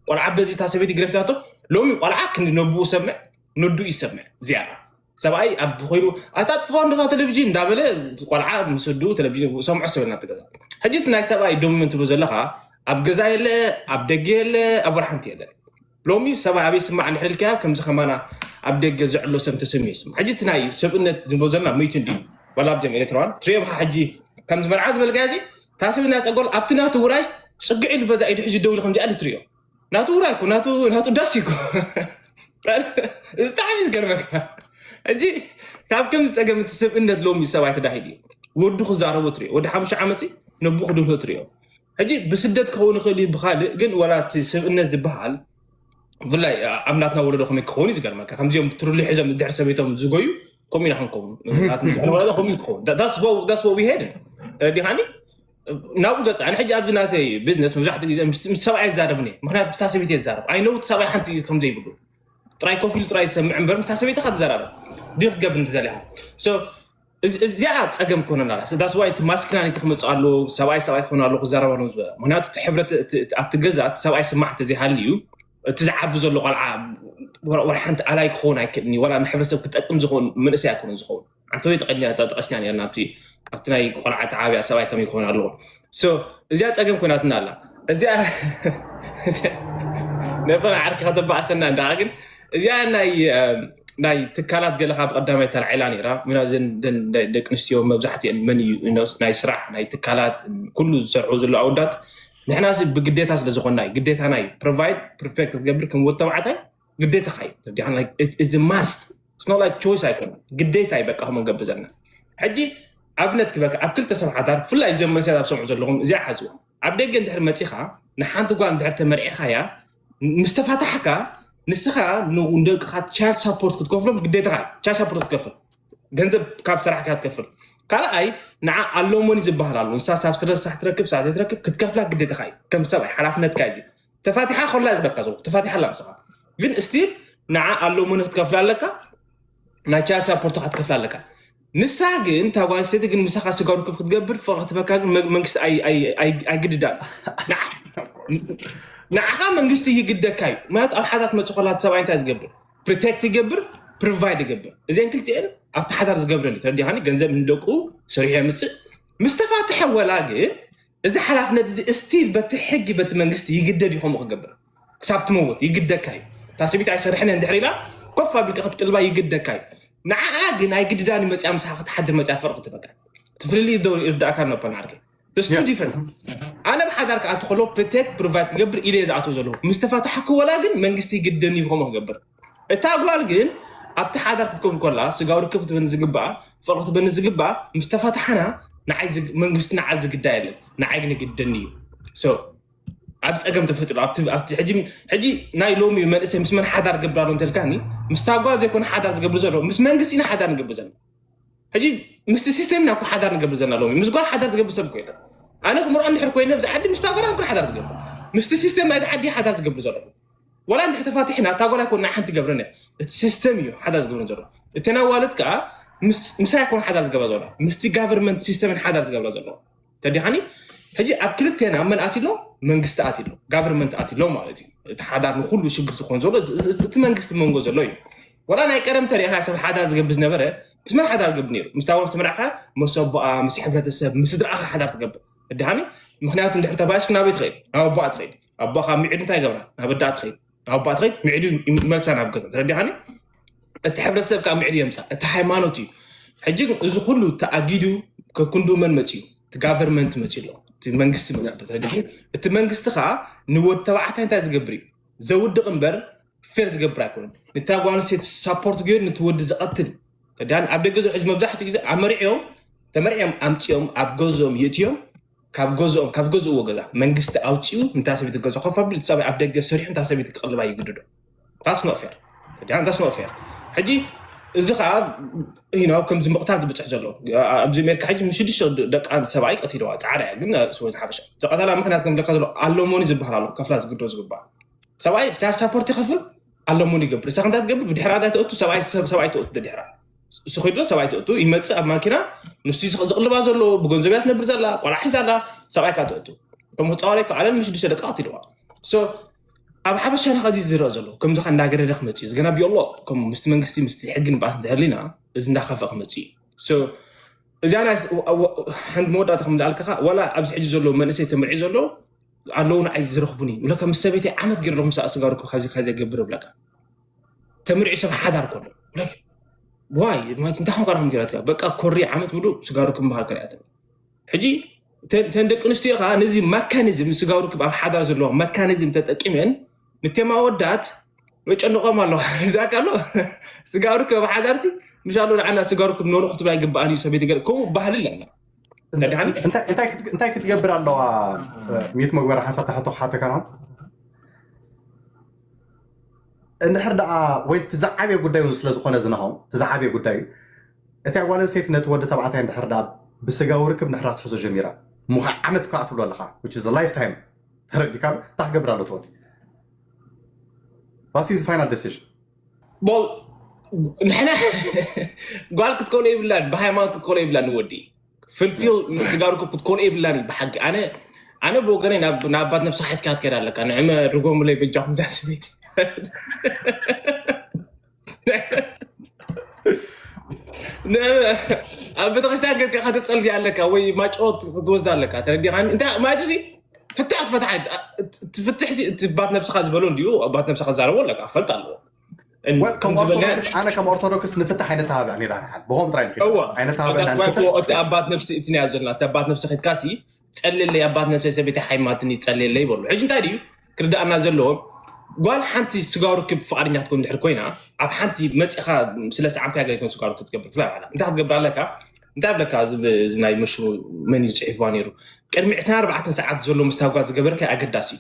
ቆልዓ በዚ እታ ሰበይቲ ግረፊታቶ ሎሚ ቆልዓ ክንዲ ነብኡ ሰምዕ ነዱ ይሰምዕ ዝያዳ ሰብኣይ ኣብ ኮይኑ ኣታ ጥፋ እንድኻ ቴሌቪዥን እንዳበለ ቆልዓ ምስ ወድኡ ቴሌቪዥን ሰምዖ ሰበልና ትገዛ። ሕጂ እቲ ናይ ሰብኣይ ዶሚመንት ትብሎ ዘለኻ ኣብ ገዛ የለ ኣብ ደገ የለ ኣብ ወርሓንቲ የለ። ሎሚ ሰብኣይ ኣበይ ስማዕ እንድሕር ኢልካዮ ከምዚ ከማና ኣብ ደገ ዘዕሎ ሰብ ተሰሚዩ ይስማዕ። ሕጂ እቲ ናይ ሰብእነት ዝብሎ ዘለና ምእቲ እንዲ ዋላ ኣብዚኦም ኤርትራዋን ትሪኦም ሓ ሕጂ ከምዚ መርዓ ዝበልካዮ እዚ እታ ሰብእና ፀጎል ኣብቲ ናቱ ውራይ ፅግዕ ኢሉ በዛ ኢዱ ሕጂ ደው ኢሉ ከምዚኣ ኢሉ ትሪኦ ናቱ ውራይ እኮ ናቱ ናቱ ዳስ እኮ ብጣዕሚ ዝገርመካ። ሕጂ ካብ ከም ዝፀገም እቲ ስብእነት ሎሚ ሰብኣይ ተዳሂሉ እዩ። ወዱ ክዛረቦ ትሪኦ ወዲ ሓሙሽተ ዓመት ነቡ ክድህሎ ትሪኦ። ሕጂ ብስደት ክኸውን ይኽእል እዩ ብካልእ ግን ዋላ እቲ ስብእነት ዝበሃል ብፍላይ ኣብ ናትና ወለዶ ከመይ ክኸውን እዩ ዝገርመካ። ከምዚኦም ትርሉ ሒዞም ድሕሪ ሰበይቶም ዝጎዩ ከምኡ ኢና ክንከውን ናትና ወለዶ ከምኡ ክኸውን that's what we had ተረዲኻኒ። ናብኡ ገፅ ኣነ ሕጂ ኣብዚ ናተይ ቢዝነስ መብዛሕትኡ ግዜ ምስ ምስ ሰብኣይ ይዛረብኒ እየ። ምክንያቱ ምስታ ሰበይቲ እየ ዝዛረብ ኣይነውቲ ሰብኣይ ሓንቲ ከም ዘይብሉ ጥራይ ኮፍ ኢሉ ጥራይ ዝሰምዕ እምበር ምስታ ሰበይቲ ክትዘራረብ ድዩ ክገብር እንተደሊኻ። So እዚ- እዚኣ ፀገም ክኾነና ዳስ ዋይ እቲ ማስኪናሊቲ ክመፅእ ኣለዎ። ሰብኣይ ሰብኣይ ክኾን ኣለዎ ክዛረብ ኣለዎ ዝበለ ምክንያቱ እቲ ሕብረት እቲ- እቲ- ኣብቲ ገዛ እቲ ሰብኣይ ስማዕ እንተዘይሃልዩ እቲ ዝዓቢ ዘሎ ቆልዓ ወላ ሓንቲ ኣላይ ክኸውን ኣይክእልኒ ዋላ ንሕብረተሰብ ክጠቅም ዝኸውን መንእሰይ ኣይኮነን ዝኸውን። ኣንተ ወይ ተቐኛ ተቐስኛ ነርና ኣብቲ ኣብቲ ናይ ቆልዓ ተዓብያ ሰብኣይ ከመይ ክኾን ኣለዎ። So እዚኣ ፀገም ኮይናትና ኣላ። እዚኣ ነፈን ዓርኪ ከተባእሰና እንዳ ግን እዚኣ ናይ ናይ ትካላት ገለ ካብ ቀዳማይ ተላዒላ ነይራ ምና ዘን ደን- ደቂ ኣንስትዮ መብዛሕትኤን መን እዩ እነስ ናይ ስራሕ ናይ ትካላት ኩሉ ዝሰርሑ ዘሎ ኣውዳት ንሕና ሲ ብግዴታ ስለ ዝኾንና እዩ ግዴታ ናይ ፕሮቫይድ ፕሮስፔክት ክትገብር ከም ወተባዕታይ ግዴታኻ እዩ እዚ ማስት ስኖ ላይክ ቾይስ ኣይኮነ ግዴታ እዩ በቃ ከም ንገብር ዘለና። ሕጂ ኣብነት ክበካ ኣብ ክልተ ሰብ ሓዳር ብፍላይ እዞም መንእሰያት ኣብ ሰምዑ ዘለኹም እዚኣ ሓዝዎ ኣብ ደገ እንድሕር መፂኻ ንሓንቲ ጓል እንድሕር ተመርዒኻያ ምስ ተፋታሕካ ንስኻ ንደቅኻ ቻይልድ ሳፖርት ክትከፍሎም ግዴታኻ ቻይልድ ሳፖርት ክትከፍል ገንዘብ ካብ ሰራሕካ ክትከፍል ካልኣይ ንዓ ኣሎሞኒ ዝበሃል ኣሎ ንሳ ሳብ ስለ ሳሕ ትረክብ ሳዕ ዘይትረክብ ክትከፍላ ግዴታኻ እዩ ከም ሰብኣይ ሓላፍነትካ እዩ ተፋቲሓ ከላ ዝብለካ ዘለኹ ተፋቲሓ ኣላ ምሳኻ ግን ስቲል ንዓ ኣሎሞኒ ክትከፍላ ኣለካ ናይ ቻይልድ ሳፖርትኻ ክትከፍላ ኣለካ ንሳ ግን እታ ጓል ኣንስተይቲ ግን ምሳኻ ስጋ ርክብ ክትገብር ፍቕሪ ትበካ ግን መ- መንግስቲ ኣይ- ኣይ- ኣይ- ኣይግድዳን ንዓ- ንዓኻ መንግስቲ ይግደካ እዩ ምክንያቱ ኣብ ሓዳር ትመፅእ ከላ እቲ ሰብኣይ እንታይ ዝገብር ፕሮቴክት ይገብር ፕሮቫይድ ይገብር እዚአን ክልቲአን ኣብቲ ሓዳር ዝገብረን እዩ ተረዲኻኒ ገንዘብ ንደቁ ሰሪሑ የምፅእ ምስ ተፋትሐ ወላ ግን እዚ ሓላፍነት እዚ ስቲል በቲ ሕጊ በቲ መንግስቲ ይግደድ እዩ ከምኡ ክገብር ክሳብ ትመውት ይግደካ እዩ እታ ሰበይቲ ኣይሰርሕን እንድሕር ኢላ ኮፍ ኣቢልካ ክትቅልባ ይግደካ እዩ ንዓኣ ግን ኣይግድዳን እዩ መፅያ ምሳኻ ክትሓድር መፅያ ፍቕሪ ትበካ እቲ ፍልልይ ዶ ይርዳእካ ነበር ናርኪ There's two different ኣነ ብሓዳር ክኣቲ ከሎ ፕሮቴክት ፕሮቫይድ ክገብር ኢለ እየ ዝኣትዎ ዘለኹ ምስ ተፋታሓኩ ወላ ግን መንግስቲ ይግደኒ እዩ ከምኡ ክገብር እታ ጓል ግን ኣብቲ ሓዳር ክትከውን ከላ ስጋዊ ርክብ ክትበኒ ዝግባኣ ፍቕሪ ክትበኒ ዝግባኣ ምስ ተፋታሓና ንዓይ ዝግ- መንግስቲ ንዓ ዝግዳ የለን ንዓይ ግን ይግደኒ እዩ So ኣብ ፀገም ተፈጢሩ ኣብቲ ኣብቲ ሕጂ ሕጂ ናይ ሎሚ መንእሰይ ምስ መን ሓዳር ገብር ኣሎ እንተልካኒ ምስታ ጓል ዘይኮነ ሓዳር ዝገብር ዘሎ ምስ መንግስቲ ኢና ሓዳር ንገብር ዘለና ሕጂ ምስቲ ሲስተም ኢና እኮ ሓዳር ንገብር ዘለና ሎሚ ምስ ጓል ሓዳር ዝገብር ሰብ እኮ የለን ኣነ ክምርዖ እንድሕር ኮይነ ኣብዚ ዓዲ ምስታ ጓል ኣይኮነ ሓዳር ዝገብር ምስቲ ሲስተም ናይቲ ዓዲ ሓዳር ዝገብር ዘሎ ዋላ እንድሕር ተፋቲሕና እታ ጓል ኣይኮነ ናይ ሓንቲ ገብረን እያ እቲ ሲስተም እዩ ሓዳር ዝገብረን ዘሎ እተን ኣዋልድ ከዓ ምስ- ምሳይ ኣይኮነ ሓዳር ዝገብራ ዘሎ ምስቲ ጋቨርንመንት ሲስተምን ሓዳር ዝገብራ ዘሎ ተዲኻኒ ሕጂ ኣብ ክልቴና መን ኣትሎ መንግስቲ ኣትሎ ጋቨርንመንት ኣትሎ ማለት እዩ እቲ ሓዳር ንኩሉ ሽግር ዝኾን ዘሎ እዚ- እዚ- እቲ መንግስቲ መንጎ ዘሎ እዩ ወላ ናይ ቀደም ተሪእኻ ሰብ ሓዳር ዝገብር ዝነበረ ምስ መን ሓዳር ዝገብር ነይሩ ምስ ታወር ተመርዕኻ ምስ ኣቦኣ ምስ ሕብረተሰብ ምስ ስድራኻ ሓዳር ትገብር ተዲኻኒ ምክንያቱ እንድሕር ተባእስኩ ናበይ ትኸይድ ናብ ኣቦኣ ትኸይድ ኣቦኣ ካብ ሚዕድ እንታይ ገብራ ናብ ኣዳኣ ትኸይድ ናብ ኣቦኣ ትኸይድ ሚዕድ ይመልሳ ናብ ገዛ ተረዲኻኒ እቲ ሕብረተሰብ ከዓ ምዕድ የምፃእ እቲ ሃይማኖት እዩ ሕጂ ግን እዚ ኩሉ ተኣጊዱ ከክንዱ መን መፅዩ እቲ ጋቨርንመንት መፅዩ ኣሎ እቲ መንግስቲ መፅዩ ኣሎ ተረዲእኒ እቲ መንግስቲ ከዓ ንወዲ ተባዕታይ እንታይ ዝገብር እዩ ዘውድቕ እምበር ፌር ዝገብር ኣይኮነን ንታ ጓል ኣንስተይቲ ሳፖርት ገይሩ ነቲ ወዲ ዝቐትል ተዳን ኣብ ደገ ዘሎ ሕጂ መብዛሕትኡ ግዜ ኣመሪዕዮም ተመርዕዮም ኣምፅኦም ኣብ ገዝኦም የእትዮም ካብ ገዝኦም ካብ ገዝእዎ ገዛ መንግስቲ ኣውፅኡ እንታ ሰበይቲ ገዛ ኮፍ ኣብሉ እቲ ሰብኣይ ኣብ ደገ ሰሪሑ እንታ ሰበይቲ ክቕልባ ይግድዶ that's not fair that's not fair ሕጂ እዚ ከዓ you know ከምዚ ምቕታል ዝበፅሕ ዘሎ ኣብዚ ኣሜሪካ ሕጂ ምስ ሽዱሽተ ደቂ ሰብኣይ ቀቲለዋ ፃዕዳ እያ ግን ሰበይቲ ሓበሻ ዝቐተላ ምክንያት ከም ዝብለካ ዘሎ ኣለሞኒ ዝበሃል ኣሎ ክከፍላ ዝግድኦ ዝግባእ ሰብኣይ ቻይልድ ሳፖርት ይኸፍል ኣለሞኒ ይገብር እሳ ክንታ ትገብር ብድሕራ ዳ ተእቱ ሰብኣይ ሰብ ሰብኣይ ተእቱ ደድሕራ እሱ ኪዱ ሰብኣይ ተእቱ ይመፅእ ኣብ ማኪና ንሱ ዝቕልባ ዘሎ ብገንዘብ እያ ትነብር ዘላ ቆልዓ ሒዛ ኣላ ሰብኣይ ካ ተእቱ እቶም ህፃዋለይ ከዓለን ምስ ሽዱሽተ ደቂ ቀቲልዋ so ኣብ ሓበሻና ከዚ ዝረአ ዘሎ ከምዚ ከ እንዳገደደ ክመፅእ እዩ ዝገና ቢሎ ከም ምስቲ መንግስቲ ምስቲ ሕጊ ንባስ እንተህሊና እዚ እንዳኸፈ ክመፅእ እዩ እዚኣ ናይ ሓንቲ መወዳእታ ከም እንዳልከኻ ዋላ ኣብዚ ሕጂ ዘሎ መንእሰይ ተምርዒ ዘሎ ኣለዉ ንዓይ ዝረኽቡኒ ብለካ ምስ ሰበይተይ ዓመት ገይረ ኣለኹ ምስኣ ስጋ ርክብ ካብዚ ካብ ዘገብር ብለካ ተምርዒ ሰብ ሓዳር ከሎ ዋይ ማለት እንታይ ከም ቀረኹም ገይራትካ በቃ ኮሪ ዓመት ሙሉእ ስጋ ርክብ ምሃር ከሪኣትኒ ሕጂ ተን ደቂ ኣንስትዮ ከዓ ነዚ መካኒዝም ስጋ ርክብ ኣብ ሓዳር ዘለዎ መካኒዝም ተጠቂመን ንቴማ ወዳት የጨንቆም ኣለዋ ዳካ ኣሎ ስጋ ርክብ ኣብ ሓዳርሲ ምሻሉ ንዓና ስጋ ርክብ ኖኖ ክትብል ኣይግባኣን እዩ ሰበይቲ ገለ ከምኡ ባህሊ ኣለና እንታይ ክትገብር ኣለዋ ሚት መግበሪ ሓንሳብ ተሓቶ ክሓተካ ነው እንድሕር ደኣ ወይ እቲ ዝዓበየ ጉዳይ እውን ስለዝኾነ ዝንሃው እቲ ዝዓበየ ጉዳይ እዩ እቲያ ጓል ኣንስተይቲ ነቲ ወዲ ተባዕታይ እንድሕር ደኣ ብስጋዊ ርክብ እንድሕር ክትሕዞ ጀሚራ ሙኻ ዓመት ከዓ ትብሎ ኣለኻ which is a life time ተረዲካ ዶ እንታይ ክገብር ኣሎ ትወዲ What is final decision ንሕና ጓል ክትኮነ ይብላን ብሃይማኖት ክትኮነ ይብላን ንወዲ ፍልፊል ስጋ ርክብ ክትኮነ ይብላን ብሓቂ ኣነ ኣነ ብወገነይ ናብ ኣባት ነብስኻ ሒዝካ ክትከይድ ኣለካ ንዕመ ርጎምለይ በጃኹም እዛ ሰበይቲ ኣብ ቤተክርስትያን ገፅካ ከተፀልያ ኣለካ ወይ ማጭወት ክትወስዳ ኣለካ ተረዲኻኒ እንታይ ማለት እዚ ፍትሕ ክትፈትሓ ትፍትሕ እቲ ባት ነብስኻ ዝበሎ እንዲዩ ባት ነብስኻ ክዛረቦ ኣለካ ክፈልጥ ኣለዎ ኣነ ከም ኦርቶዶክስ ንፍትሕ ኣይነተባብዕን ኢና ንሓል ብኸም ጥራይ እቲ ኣባት ነብሲ እቲ ያ ዘለና እቲ ኣባት ነብሲ ከድካሲ ፀልለይ ኣባት ነብሲ ሰበይቲ ሓይማትኒ ፀልለይ ይበሉ ሕጂ እንታይ ድዩ ክርዳእና ዘለዎ ጓል ሓንቲ ስጋዊ ርክብ ፍቃደኛ ክትኮን ድሕር ኮይና ኣብ ሓንቲ መፂኻ ስለ ሰዓምታ ገለ ስጋዊ ርክብ ትገብር ፍላ ባዕላ እንታይ ክትገብር ኣለካ እንታይ ብለካ እዚ ናይ መሽሩ መን እዩ ፅሒፍዋ ነይሩ ቅድሚ ዕስራን ኣርባዕተን ሰዓት ዘሎ ምስታ ጓል ዝገበርከ ኣገዳሲ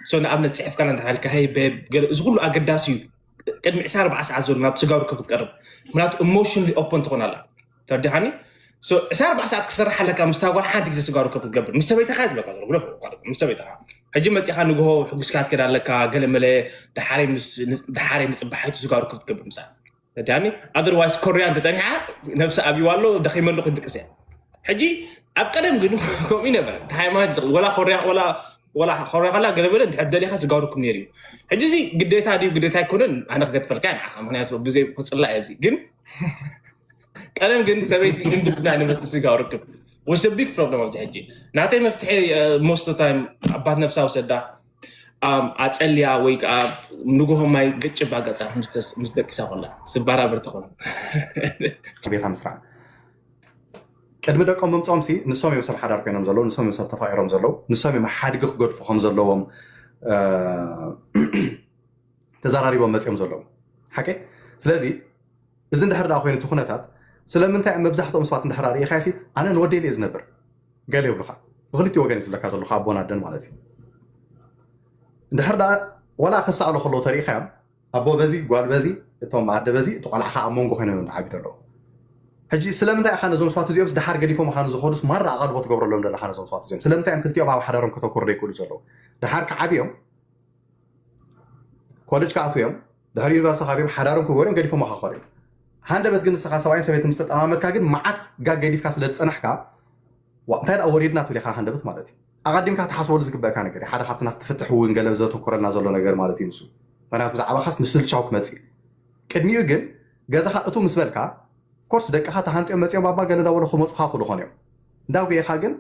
እዩ ንኣብነት ፅሒፍካና እንተሃልካ ሄይ ቤብ እዚ ኩሉ ኣገዳሲ እዩ ቅድሚ ዕስራን ኣርባዕተን ሰዓት ዘሎ ናብ ስጋዊ ርክብ ክትቀርብ ምክንያቱ ኢሞሽንሊ ኦፖን ትኾን ኣላ ተረዲኻኒ ዕስራን ኣርባዕተን ሰዓት ክሰርሕ ኣለካ ምስታ ጓል ሓንቲ ግዜ ስጋዊ ርክብ ክትገብር ምስ ሰበይትኻ ዝብለካ ዘሎ ግደፎ ምስ ሰበይትኻ ሕጂ መፂኻ ንግሆ ሕጉስካ ትከድ ኣለካ ገለመለ ደሓረይ ንፅባሓይቱ ስጋዊ ርክብ ክትገብር ምሳ ተዳኒ otherwise ኮርያ እንተፀኒሓ ነብሲ ኣብይዋ ኣሎ ደኺመሉ ክትድቅስ እያ ሕጂ ኣብ ቀደም ግን ከምኡ ነበረ እቲ ሃይማኖት ዝኽእል ወላ ኮርያ ወላ ወላ ኮርያ ከላ ገለ በለ እንድሕር ደሊኻ ስጋው ርክብ ነይሩ እዩ ሕጂ እዚ ግዴታ ድዩ ግዴታ ኣይኮነን ኣነ ክገድፈልካ ንዓኻ ምክንያቱ ብዘይ ክፅላ እየ ግን ቀደም ግን ሰበይቲ እንድትና ንበት ስጋው ርክብ was a big problem ኣብዚ ሕጂ ናተይ መፍትሒ most time ኣባት ነብሳ ውሰዳ ኣፀልያ ወይ ከዓ ንግሆ ማይ ገጭባ ገፃ ምስ ደቂሳ ኮላ ስባራበር ትኾን ቤታ ምስራዕ ቅድሚ ደቆም ምምፆም ሲ ንሶም እዮም ሰብ ሓዳር ኮይኖም ዘለዉ ንሶም እዮም ሰብ ተፋቂሮም ዘለዉ ንሶም እዮም ሓድጊ ክገድፉ ከም ዘለዎም ተዘራሪቦም መፅኦም ዘለዉ ሓቂ ስለዚ እዚ እንድሕር ደኣ ኮይኑ እቲ ኩነታት ስለምንታይ ኣብ መብዛሕትኦም ሰባት እንድሕር ርኢኻዮ ሲ ኣነ ንወደይ እየ ዝነብር ገለ ይብሉኻ ብክልቲ ወገን ዝብለካ ዘለኹ ኣቦን ኣደን ማለት እዩ እንድሕር ደኣ ወላ ክሰኣሉ ከለዉ ተሪኢኻዮም ኣቦ በዚ ጓል በዚ እቶም ኣደ በዚ እቲ ቆልዓ ከዓ ኣብ መንጎ ኮይኖም እዮም ዝዓብዩ ዘለዉ ሕጂ ስለምንታይ ኢኻ ነዞም ሰባት እዚኦም ድሓር ገዲፎም ኻን ዝኸዱስ ማራ ኣቐልቦ ትገብረሎም ዘለኻ ነዞም ሰባት እዚኦም ስለምንታይ እዮም ክልቲኦም ኣብ ሓዳሮም ከተኩሩ ዘይክእሉ ዘለዉ ድሓር ክዓብዮም ኮሌጅ ክኣትዉ እዮም ድሕሪ ዩኒቨርሲቲ ካቢም ሓዳሮም ክገብሩ እዮም ገዲፎም ኻኸዱ እዮም ሃንደበት ግን ንስኻ ሰብኣይን ሰበይቲ ምስ ተጠማመትካ ግን መዓት ጋግ ገዲፍካ ስለ ዝፀናሕካ እንታይ ደኣ ወሪድና ትብል ኢኻ ሃንደበት ማለት እዩ ኣቐዲምካ ክትሓስበሉ ዝግበእካ ነገር እዩ ሓደ ካብቲ ናብቲ ፍትሒ እውን ገለ ዘተኩረልና ዘሎ ነገር ማለት እዩ ንሱ ምክንያቱ ብዛዕባኻስ ምስልቻው ክመፅእ እዩ ቅድሚኡ ግን ገዛኻ እቱ ምስ በልካ ኮርስ ደቅኻ ተሃንጥዮም መፅኦም ኣባ ገለ እንዳበሉ ክመፁኻ ክሉ ኾን እዮም እንዳጉየኻ ግን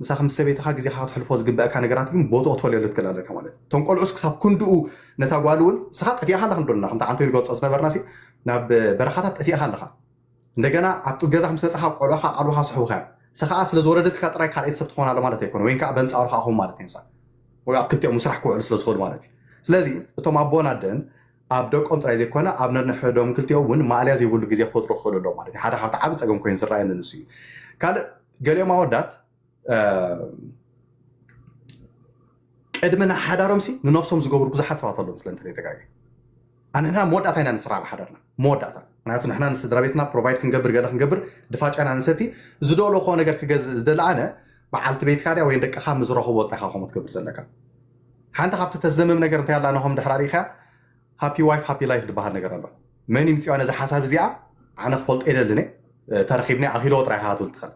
ምሳኻ ምስ ሰበይትኻ ግዜኻ ክትሕልፎ ዝግበእካ ነገራት ግን ቦትኦ ትፈልየሉ ትክእል ኣለካ ማለት እዩ እቶም ቆልዑስ ክሳብ ክንድኡ ነታ ጓል እውን ንስኻ ጠፊእኻ ኣለኻ ንብለና ከምቲ ዓንቶኒ ገልፆ ዝነበርና ናብ በረኻታት ጠፊእኻ ኣለኻ እንደገና ኣብቲ ገዛ ምስ መፅኻ ቆልዑኻ ኣልቦኻ ስሕቡኻ እዮም ንስኻ ስለ ዝወለደትካ ጥራይ ካልኣይቲ ሰብ ትኾን ኣሎ ማለት ኣይኮነ ወይ ከዓ በንፃሩ ከዓ ኹም ማለት እዩ ንሳ ወይ ኣብ ክልቲኦም ምስራሕ ክውዕሉ ስለ ዝኽእሉ ማለት እዩ ስለዚ እቶም ኣቦን ኣደን ኣብ ደቆም ጥራይ ዘይኮነ ኣብ ነንሕዶም ክልቲኦም እውን ማእለያ ዘይብሉ ግዜ ክፈጥሩ ክኽእሉ ኣለዎም ማለት እዩ ሓደ ካብቲ ዓቢ ፀገም ኮይኑ ዝረኣየኒ ንሱ እዩ ካልእ ገሊኦም ኣወዳት ቅድሚ ንሓዳሮምሲ ንነብሶም ዝገብሩ ብዙሓት ሰባት ኣለዉ። ስለ እንተተጋገ ኣንሕና መወዳእታ ኢና ንስራሕ ብሓዳርና መወዳእታ። ምክንያቱ ንሕና ንስድራ ቤትና ፕሮቫይድ ክንገብር ገለ ክንገብር ድፋጫ ኢና ንሰቲ ዝደለኾ ነገር ክገዝእ ዝደለ ኣነ በዓልቲ ቤትካ ድያ ወይ ደቅኻ ምዝረኽቦ ጥራይካ ከምኡ ትገብር ዘለካ። ሓንቲ ካብቲ ተስደምም ነገር እንታይ ኣላ ነሆም ድሕራ ሪኢኻ ሃፒ ዋይፍ ሃፒ ላይፍ ዝበሃል ነገር ኣሎ። መን ይምፅዋ ነዚ ሓሳብ እዚኣ ኣነ ክፈልጦ የደልን ተረኪብኒ ኣኺሎ ጥራይካ ክትብል ትኽእል።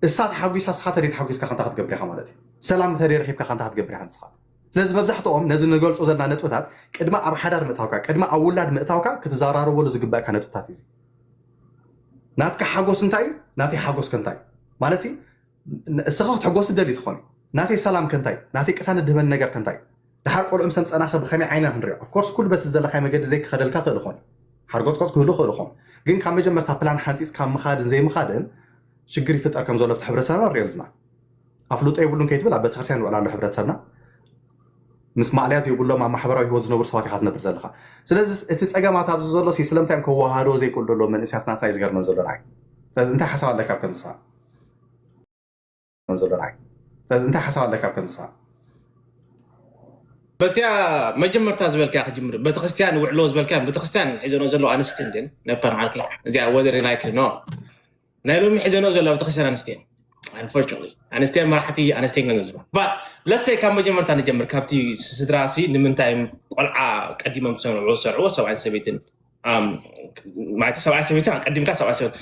እሳ ተሓጒሳ እስኻ ተደይ ተሓጒስካ ከንታ ክትገብር ኢኻ ማለት እዩ። ሰላም ተደይ ረኪብካ ከንታ ክትገብር ኢኻ ንስኻ። ስለዚ መብዛሕትኦም ነዚ ንገልፆ ዘለና ነጥብታት ቅድሚ ኣብ ሓዳር ምእታውካ ቅድሚ ኣብ ውላድ ምእታውካ ክትዘራረበሉ ዝግበእካ ነጥብታት እዩ። ናትካ ሓጎስ እንታይ እዩ? ናተይ ሓጎስ ከንታይ ማለት እስኻ ክትሕጎስ ደሊ ትኾን ናተይ ሰላም ከንታይ ናተይ ቅሳነት ድህበን ነገር ከንታይ ድሓር ቆልዑ ምስ ኣምፀናኸ ብኸመይ ዓይና ክንሪኦ ኦፍኮርስ ኩሉ በቲ ዝደለካይ መገዲ ዘይክኸደልካ ክእል ኾን ሓርጎፅቆፅ ክህሉ ክእል ኾን ግን ካብ መጀመርታ ፕላን ሓንፂፅ ካብ ምኻድን ዘይምኻድን ሽግር ይፍጠር ከም ዘሎ ብቲ ሕብረተሰብና ንሪኦ ኣለና ኣፍልጦ የብሉን ከይትብል ኣብ ቤተክርስትያን ንውዕል ኣሎ ሕብረተሰብና ምስ ማእለያ ዘይብሎም ኣብ ማሕበራዊ ህይወት ዝነብሩ ሰባት ኢኻ ትነብር ዘለኻ ስለዚ እቲ ፀገማት ኣብዚ ዘሎ ሲ ስለምንታይ እዮም ከወሃዶ ዘይክእሉ ዘሎ መንእስያት ናትና እዩ ዝገርመን ዘሎ ንዓይ ስለዚ እንታይ ሓሳብ ኣለካ ኣብ ከምዚ ሰዓት ዘሎ ንዓይ ስለዚ እንታይ ሓሳብ ኣለካ ኣብ ከምዚ ሰዓት በቲያ መጀመርታ ዝበልካ ክጅምር ቤተክርስትያን ውዕሎ ዝበልካ ቤተክርስትያን ሒዘኖ ዘለዋ ኣንስትን ግን ነበር ዓርኪ እዚኣ ወደር ናይክ ኖ ናይ ሎሚ ሒዘኖ ዘለዋ ቤተክርስትያን ኣንስትን ኣንፎርቹነትሊ ኣንስትን መራሕቲ ኣንስትን ገንዘብ ዝባ ለሰይ ካብ መጀመርታ ንጀምር ካብቲ ስድራ ሲ ንምንታይ ቆልዓ ቀዲሞም ዝሰምዕዎ ዝሰርዕዎ ሰብኣይን ሰበይትን ማለት ሰብኣይ ሰበይቲ ኣቀዲምካ ሰብኣይ ሰበይቲ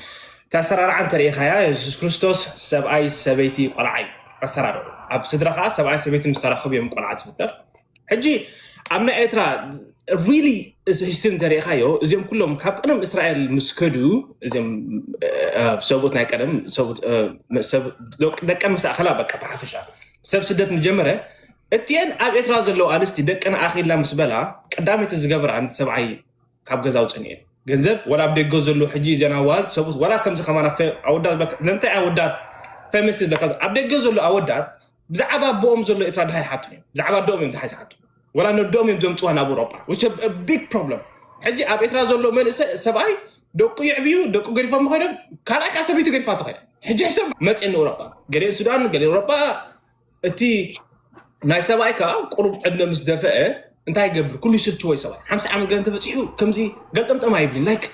ታሰራርዓ እንተሪኢኻያ የሱስ ክርስቶስ ሰብኣይ ሰበይቲ ቆልዓ እዩ ኣሰራርዑ ኣብ ስድራ ከዓ ሰብኣይ ሰበይቲ ምስ ተራኸቡ እዮም ቆልዓ ዝፍጠር ሕጂ ኣብ ናይ ኤርትራ ሪሊ ሂስትሪ እንተሪኢኻዮ እዚኦም ኩሎም ካብ ቀደም እስራኤል ምስ ከዱ እዚኦም ሰብኡት ናይ ቀደም ደቀን ምስ ኣኸላ በቃ ብሓፈሻ ሰብ ስደት ምጀመረ እቲአን ኣብ ኤርትራ ዘለዋ ኣንስቲ ደቀን ኣኺላ ምስ በላ ቀዳመይቲ ዝገብራ ሰብዓይ ካብ ገዛ ውፅን እየን ገንዘብ ወላ ኣብ ደገ ዘሎ ሕጂ ዜና ዋል ሰብኡት ወላ ከምዚ ከማና ኣወዳት ለምንታይ ኣወዳት ፌሚኒስት ዝበልካ ኣብ ደገ ዘሎ ኣወዳት ብዛዕባ ኣቦኦም ዘሎ ኤርትራ ድሃይ ሓቱ እዮም ብዛዕባ ኣደኦም እዮም ድሃይ ዝሓቱ ወላ ነደኦም እዮም ዘምፅዋ ናብ ኣውሮጳ which a big problem ሕጂ ኣብ ኤርትራ ዘሎ መንእሰ ሰብኣይ ደቁ ይዕብዩ ደቁ ገዲፎም ኸይዶም ካልኣይ ከዓ ሰበይቱ ገዲፋ ተኸይደ ሕጂ ሕሰብ መፅእ ንኣውሮጳ ገሊኦ ሱዳን ገሊኦ ኣውሮጳ እቲ ናይ ሰብኣይ ከዓ ቁሩብ ዕድመ ምስ ደፈአ እንታይ ይገብር ኩሉ ይስልችዎ እዩ ሰብኣይ ሓምሳ ዓመት ገለ እንተበፂሑ ከምዚ ገልጠምጠም ኣይብልን like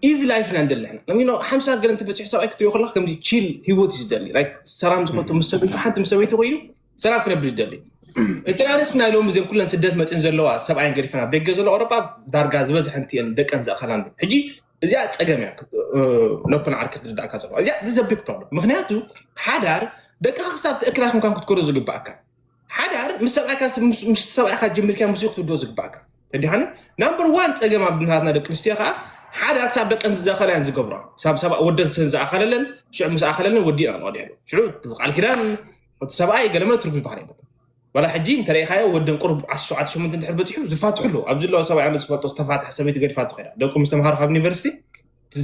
easy life ኢና ንደሊ ንሕና ሓምሳ ገለ እንተበፂሑ ሰብኣይ ክትሪኦ ከለካ ከምዚ chill ህይወት እዩ ዝደሊ ሰላም ዝፈቱ ምስ ሰበይቱ ሓንቲ ምስ ሰበይቱ ኮይኑ ሰላም ክነብል ይደሊ እቲ ኣነስ ናይ ሎሚ እዘን ኩለን ስደት መፅን ዘለዋ ሰብኣይን ገዲፈን ኣብ ደገ ዘሎ ኣውሮጳ ዳርጋ ዝበዝሐን እየን ደቀን ዘእኸላን ሕጂ እዚኣ ፀገም እያ ነብና ዓርኪ ክትርዳእካ ዘለዎ እዚኣ this a big problem ምክንያቱ ሓዳር ደቅኻ ክሳብ ትእክላ ክንኳን ክትኮዶ ዝግባእካ ሓዳር ምስ ሰብኣይካ ምስ ሰብኣይካ ጀሚርካ ምስኡ ክትውዶ ዝግባእካ ተዲሓኒ ናምበር ዋን ፀገም ኣብ ናትና ደቂ ኣንስትዮ ከዓ ሓዳር ክሳብ ደቀን ዝዘኸላ እየን ዝገብራ ሳብ ሰብኣ ወደን ዝኣኸለለን ሽዑ ምስ ኣኸለለን ወዲእና ንቐዲሕሉ ሽዑ ቃል ኪዳን እቲ ሰብኣይ ገለመ ትርጉም ይበሃል የለን ዋላ ሕጂ እንተሪኢኻዮ ወደን ቁሩብ ዓሰርተ ሸውዓተ ሸሞንተ እንድሕር በፂሑ ዝፋትሑ ኣለዉ ኣብዚ ኣለዋ ሰብኣይ ኣነ ዝፈልጦ ዝተፋትሐ ሰበይቲ ገዲፋቶ ከይዳ ደቁ ምስ ተምሃሩ ካብ ዩኒቨርሲቲ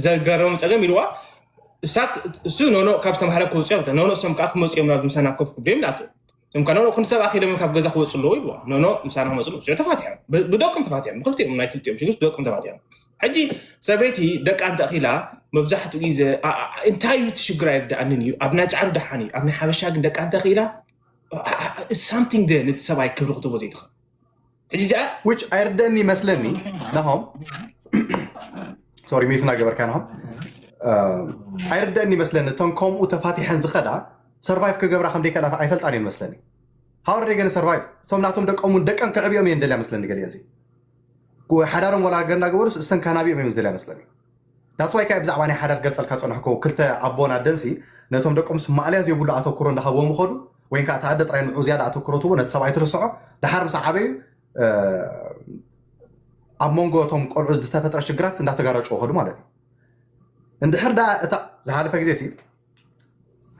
ዘገረሙ ፀገም ኢልዋ እሳት እሱ ኖኖ ካብ ዝተምሃረ ክወፅኦ ኖኖ እሶም ከዓ ክመፅኦም ናብ ምሳና ኮፍ ክብሉ ይብላቶ እቶም ከ ኖኖ ክንዲ ሰብኣ ከይዶም ካብ ገዛ ክወፁ ኣለዎ ይብዋ ኖኖ ምሳና ክመፁ ኣለዎ ተፋትሖም ብደቆም ተፋትሖም ብክልቲኦም ናይ ክልቲኦም ሽግር ብደቆም ተፋትሖም ሕጂ ሰበይቲ ደቃ እንተእኺላ መብዛሕትኡ ግዜ እንታይ እዩ እቲ ሽግር ኣይርዳኣንን እዩ ኣብ ናይ ፃዕሪ ደሓን እዩ ኣብ ናይ ሓበሻ ግን ደቃ እንተእኺላ something there ነቲ ሰብኣይ ክብሪ ክትቦ ዘይትኽእል ሕጂ እዚኣ which ኣይርደእኒ ይመስለኒ ናሆም sorry ሚዩት እናገበርካ ናሆም ኣይርደእኒ ይመስለኒ እቶም ከምኡ ተፋቲሐን ዝኸዳ survive ክገብራ ከም ደይከላ ኣይፈልጣን እየን መስለኒ how are they gonna survive እቶም ናቶም ደቀም እውን ደቀን ክዕብዮም እየን ደልያ መስለኒ ገሊአን ሓዳሮም ወላ ገና ገበሩስ እሰን ካናቢኦም እዮም ዝደልያ መስለኒ that's why ብዛዕባ ናይ ሓዳር ገልፀልካ ፀንሕኮ ክልተ ኣቦን ኣደንሲ ነቶም ደቆምስ ማእለያ ዘይብሉ ኣተኩሮ እንዳሃብዎም ይኸዱ ወይ ከዓ እቲ ኣደ ጥራይ ንዑ ዝያዳ ኣተኩሮ ትቦ ነቲ ሰብኣይ ትርስዖ ድሓር ምስ ዓበዩ ኣብ መንጎ እቶም ቆልዑ ዝተፈጥረ ሽግራት እንዳተጋረጭ ይኸዱ ማለት እዩ እንድሕር ዳ እታ ዝሓለፈ ግዜ ሲ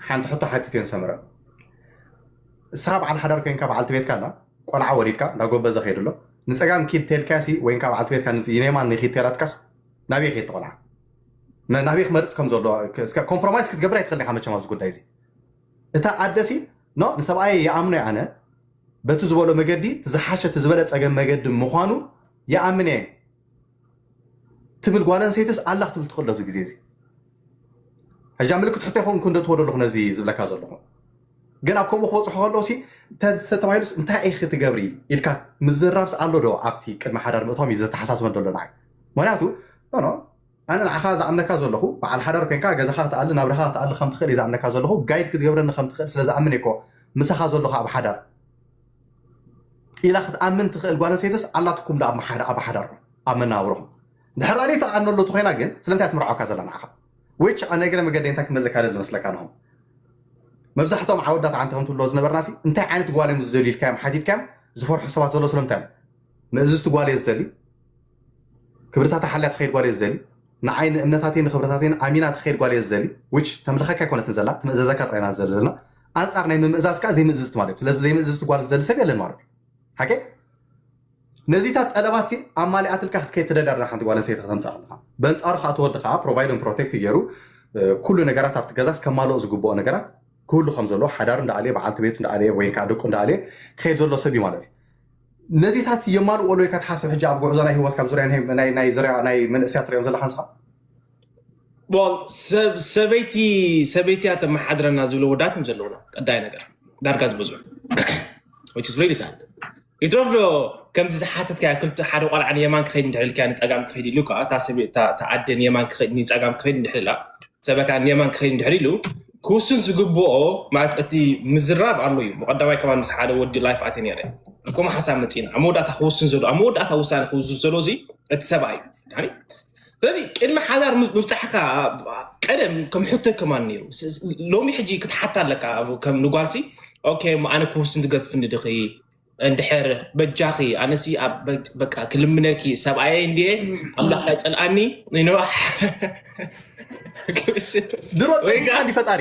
ሓንቲ ሕቶ ሓቲት እየን ሰምረ እሳ በዓል ሓዳር ኮይንካ በዓልቲ ቤትካ ኣላ ቆልዓ ወሊድካ እንዳጎበዘ ከይድሎ ንፀጋም ኪድ ተልካሲ ወይ ከዓ በዓልቲ ቤትካ የማን ንኪድ ተላትካስ ናበይ ከይድ ቆልዓ ናበይ ክመርፅ ከም ዘሎ ኮምፕሮማይስ ክትገብር ኣይትኽእል ኢኻ መቸም ኣብዚ ጉዳይ እዚ እታ ኣደሲ ኖ ንሰብኣየ ይኣምኖ ኣነ በቲ ዝበሎ መገዲ ዝሓሸ ዝበለፀገ መገዲ ምዃኑ ይኣምን እየ ትብል ጓል ኣንስተይትስ ኣላ ክትብል ትኽእል ኣብዚ ግዜ እዚ ሕጂ ኣብ ምልክት ሕቶ ይኸውን ክንዶ ትወዶ ኣለኹ ነዚ ዝብለካ ዘለኹ። ግን ኣብ ከምኡ ክበፅሑ ከለዉ ሲ ተተባሂሉስ እንታይ ኢኺ ትገብሪ ኢልካ ምዝራብስ ኣሎ ዶ ኣብቲ ቅድሚ ሓዳር ምእቶም እዩ ዘተሓሳስበን ዘሎ ንዓይ። ምክንያቱ ኖ ኣነ ንዓኻ ዝኣምነካ ዘለኹ በዓል ሓዳር ኮይንካ ገዛኻ ክትኣሊ ናብራኻ ክትኣሊ ከም ትኽእል እዩ ዝኣምነካ ዘለኹ። ጋይድ ክትገብረኒ ከም ትኽእል ስለ ዝኣምን እኮ ምሳኻ ዘለኹ ኣብ ሓዳር ኢላ ክትኣምን ትኽእል ጓል ኣንስተይትስ ኣላትኩም ዶ ኣብ ሓዳርኩም ኣብ መነባብሮኹም? ድሕር ኣደ ተኣምነሉ ተኮይና ግን ስለምንታይ ትምርዓካ ዘላ ንዓኻ? Which ኣነ ገለ መገዲ እንታይ ክመልካ ደለ መስለካ ንኹም መብዛሕትኦም ዓወዳት ዓንተ ከም ትብሎ ዝነበርና ሲ እንታይ ዓይነት ጓል እዮም ዝደልዩ ኢልካዮም ሓቲትካዮም ዝፈርሑ ሰባት ዘሎ ስለምንታይ እዮም? ምእዝዝቲ ጓል እየ ዝደሊ፣ ክብርታታ ሓልያ ትኸይድ ጓል እየ ዝደሊ፣ ንዓይ ንእምነታተይ ንክብርታተይን ኣሚና ትኸይድ ጓል እየ ዝደሊ። Which ተምልኸካ ኣይኮነትን ዘላ ትምእዘዘካ ጥራይና ዘለና። ኣንፃር ናይ ምምእዛዝ ከዓ ዘይምእዝዝቲ ማለት እዩ። ስለዚ ዘይምእዝዝቲ ጓል ዝደሊ ሰብ የለን ማለት እዩ። ሓቂ ነዚታት ጠለባት ሲ ኣማሊኣትልካ ክትከይድ ትደዳርና ሓንቲ ጓል ኣንስተይቲ ከተምፃእ ከለካ በንፃሩ ከዓ ተወዲ ከዓ ፕሮቫይድን ፕሮቴክት ገይሩ ኩሉ ነገራት ኣብቲ ገዛስ ከማልኦ ዝግብኦ ነገራት ክህሉ ከም ዘለዎ ሓዳሩ እንዳኣለየ በዓልቲ ቤቱ እንዳኣለየ ወይ ከዓ ደቁ እንዳኣለየ ክኸይድ ዘሎ ሰብ እዩ ማለት እዩ። ነዚታት የማልኡ ኣለዉ ኢልካ ትሓስብ ሕጂ ኣብ ጉዕዞ ናይ ህይወት ካብ ዙርያ ናይ ናይ ናይ ዝርያ ናይ መንእስያ ትሪኦም ዘለካ ንስኻ Well ሰብ ሰበይቲ ሰበይቲ እያ ተመሓድረና ዝብሉ ወዳት እዮም ዘለውና ቀዳይ ነገር ዳርጋ ዝበዝሑ which is really sad ይትረፍ ዶ ከምዚ ዝሓተትካ ክልተ ሓደ ቆልዓ ንየማን ክኸይድ እንድሕር ኢልካ ንፀጋም ክኸይድ ኢሉ ከዓ እታ ሰበ- እታ እታ ኣደ ንየማን ክኸይድ ንፀጋም ክኸይድ እንድሕር ኢላ ሰበካ ንየማን ክኸይድ እንድሕር ኢሉ ክውስን ዝግብኦ ማለት እቲ ምዝራብ ኣሎ እዩ ብቀዳማይ ከማን ምስ ሓደ ወዲ ላይፍ ኣተ ነረ ከምኡ ሓሳብ መፂና ኣብ መወዳእታ ክውስን ዘሎ ኣብ መወዳእታ ውሳነ ክውስን ዘሎ እዚ እቲ ሰብኣይ እዩ ስለዚ ቅድሚ ሓዳር ምብፃሕካ ቀደም ከም ሕቶ ከማን ነይሩ ሎሚ ሕጂ ክትሓታ ኣለካ ከም ንጓልሲ ኦኬ ኣነ ክውስን ትገድፍኒ ድኺ እንድሕር በጃኺ ኣነሲ በቃ ክልምነኪ ሰብኣየ እንድየ ኣምላኽ ኣይፀልኣኒ ድሮ ፀሊእካ እንዲ ፈጣሪ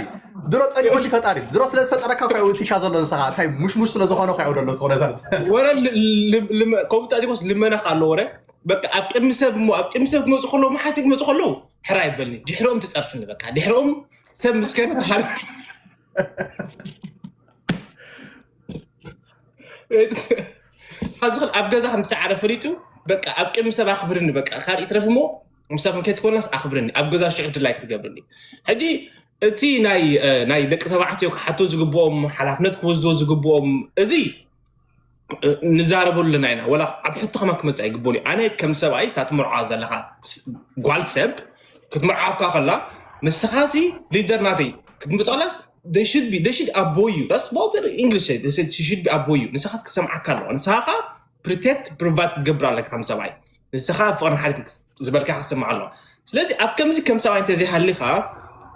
ድሮ ፀሊኦ እንዲ ፈጣሪ ድሮ ስለ ዝፈጠረካ እኮ እዩ እቲሻ ዘሎ ንስኻ እንታይ ሙሽሙሽ ስለ ዝኾነ እኮ እዩ ዘሎ እቲ ኩነታት ወረ ከምኡ ጣጢቆስ ልመና ኣሎ ወረ በቃ ኣብ ቅድሚ ሰብ እሞ ኣብ ቅድሚ ሰብ ክመፁ ከለዉ መሓዝቲ ክመፁ ከለዉ ሕራ ይበልኒ ድሕሮም ትፀርፍኒ በቃ ድሕሮም ሰብ ምስከ ዝኽእል ኣብ ገዛ ከም ዝሰዓረ ፈሊጡ በቃ ኣብ ቅድሚ ሰብ ኣኽብርኒ በቃ ካልእ ይትረፍ እሞ ምሳብ ከይትኮናስ ኣኽብርኒ ኣብ ገዛ ሽዑ ድላይ ክትገብርኒ ሕጂ እቲ ናይ ናይ ደቂ ተባዕትዮ ክሓቶ ዝግብኦም ሓላፍነት ክወስድዎ ዝግብኦም እዚ ንዛረበሉ ኣለና ኢና ወላ ኣብ ሕቶ ከማ ክመፅእ ኣይግበሉ ኣነ ከም ሰብኣይ እታ ትምርዓ ዘለካ ጓል ሰብ ክትምርዓካ ከላ ንስኻሲ ሊደር ናተይ ክትምፅላስ they should be they should ኣቦይ you that's what English say they said she should be ኣቦይ you ንስኻ ክሰምዓካ ኣለዋ ንስኻ ካ protect provide ክትገብር ኣለካ ከም ሰብኣይ ንስኻ ፍቅርን ሓልዮትን ዝበልካ ክሰምዓ ኣለዋ ስለዚ ኣብ ከምዚ ከም ሰብኣይ እንተዘይሃልኻ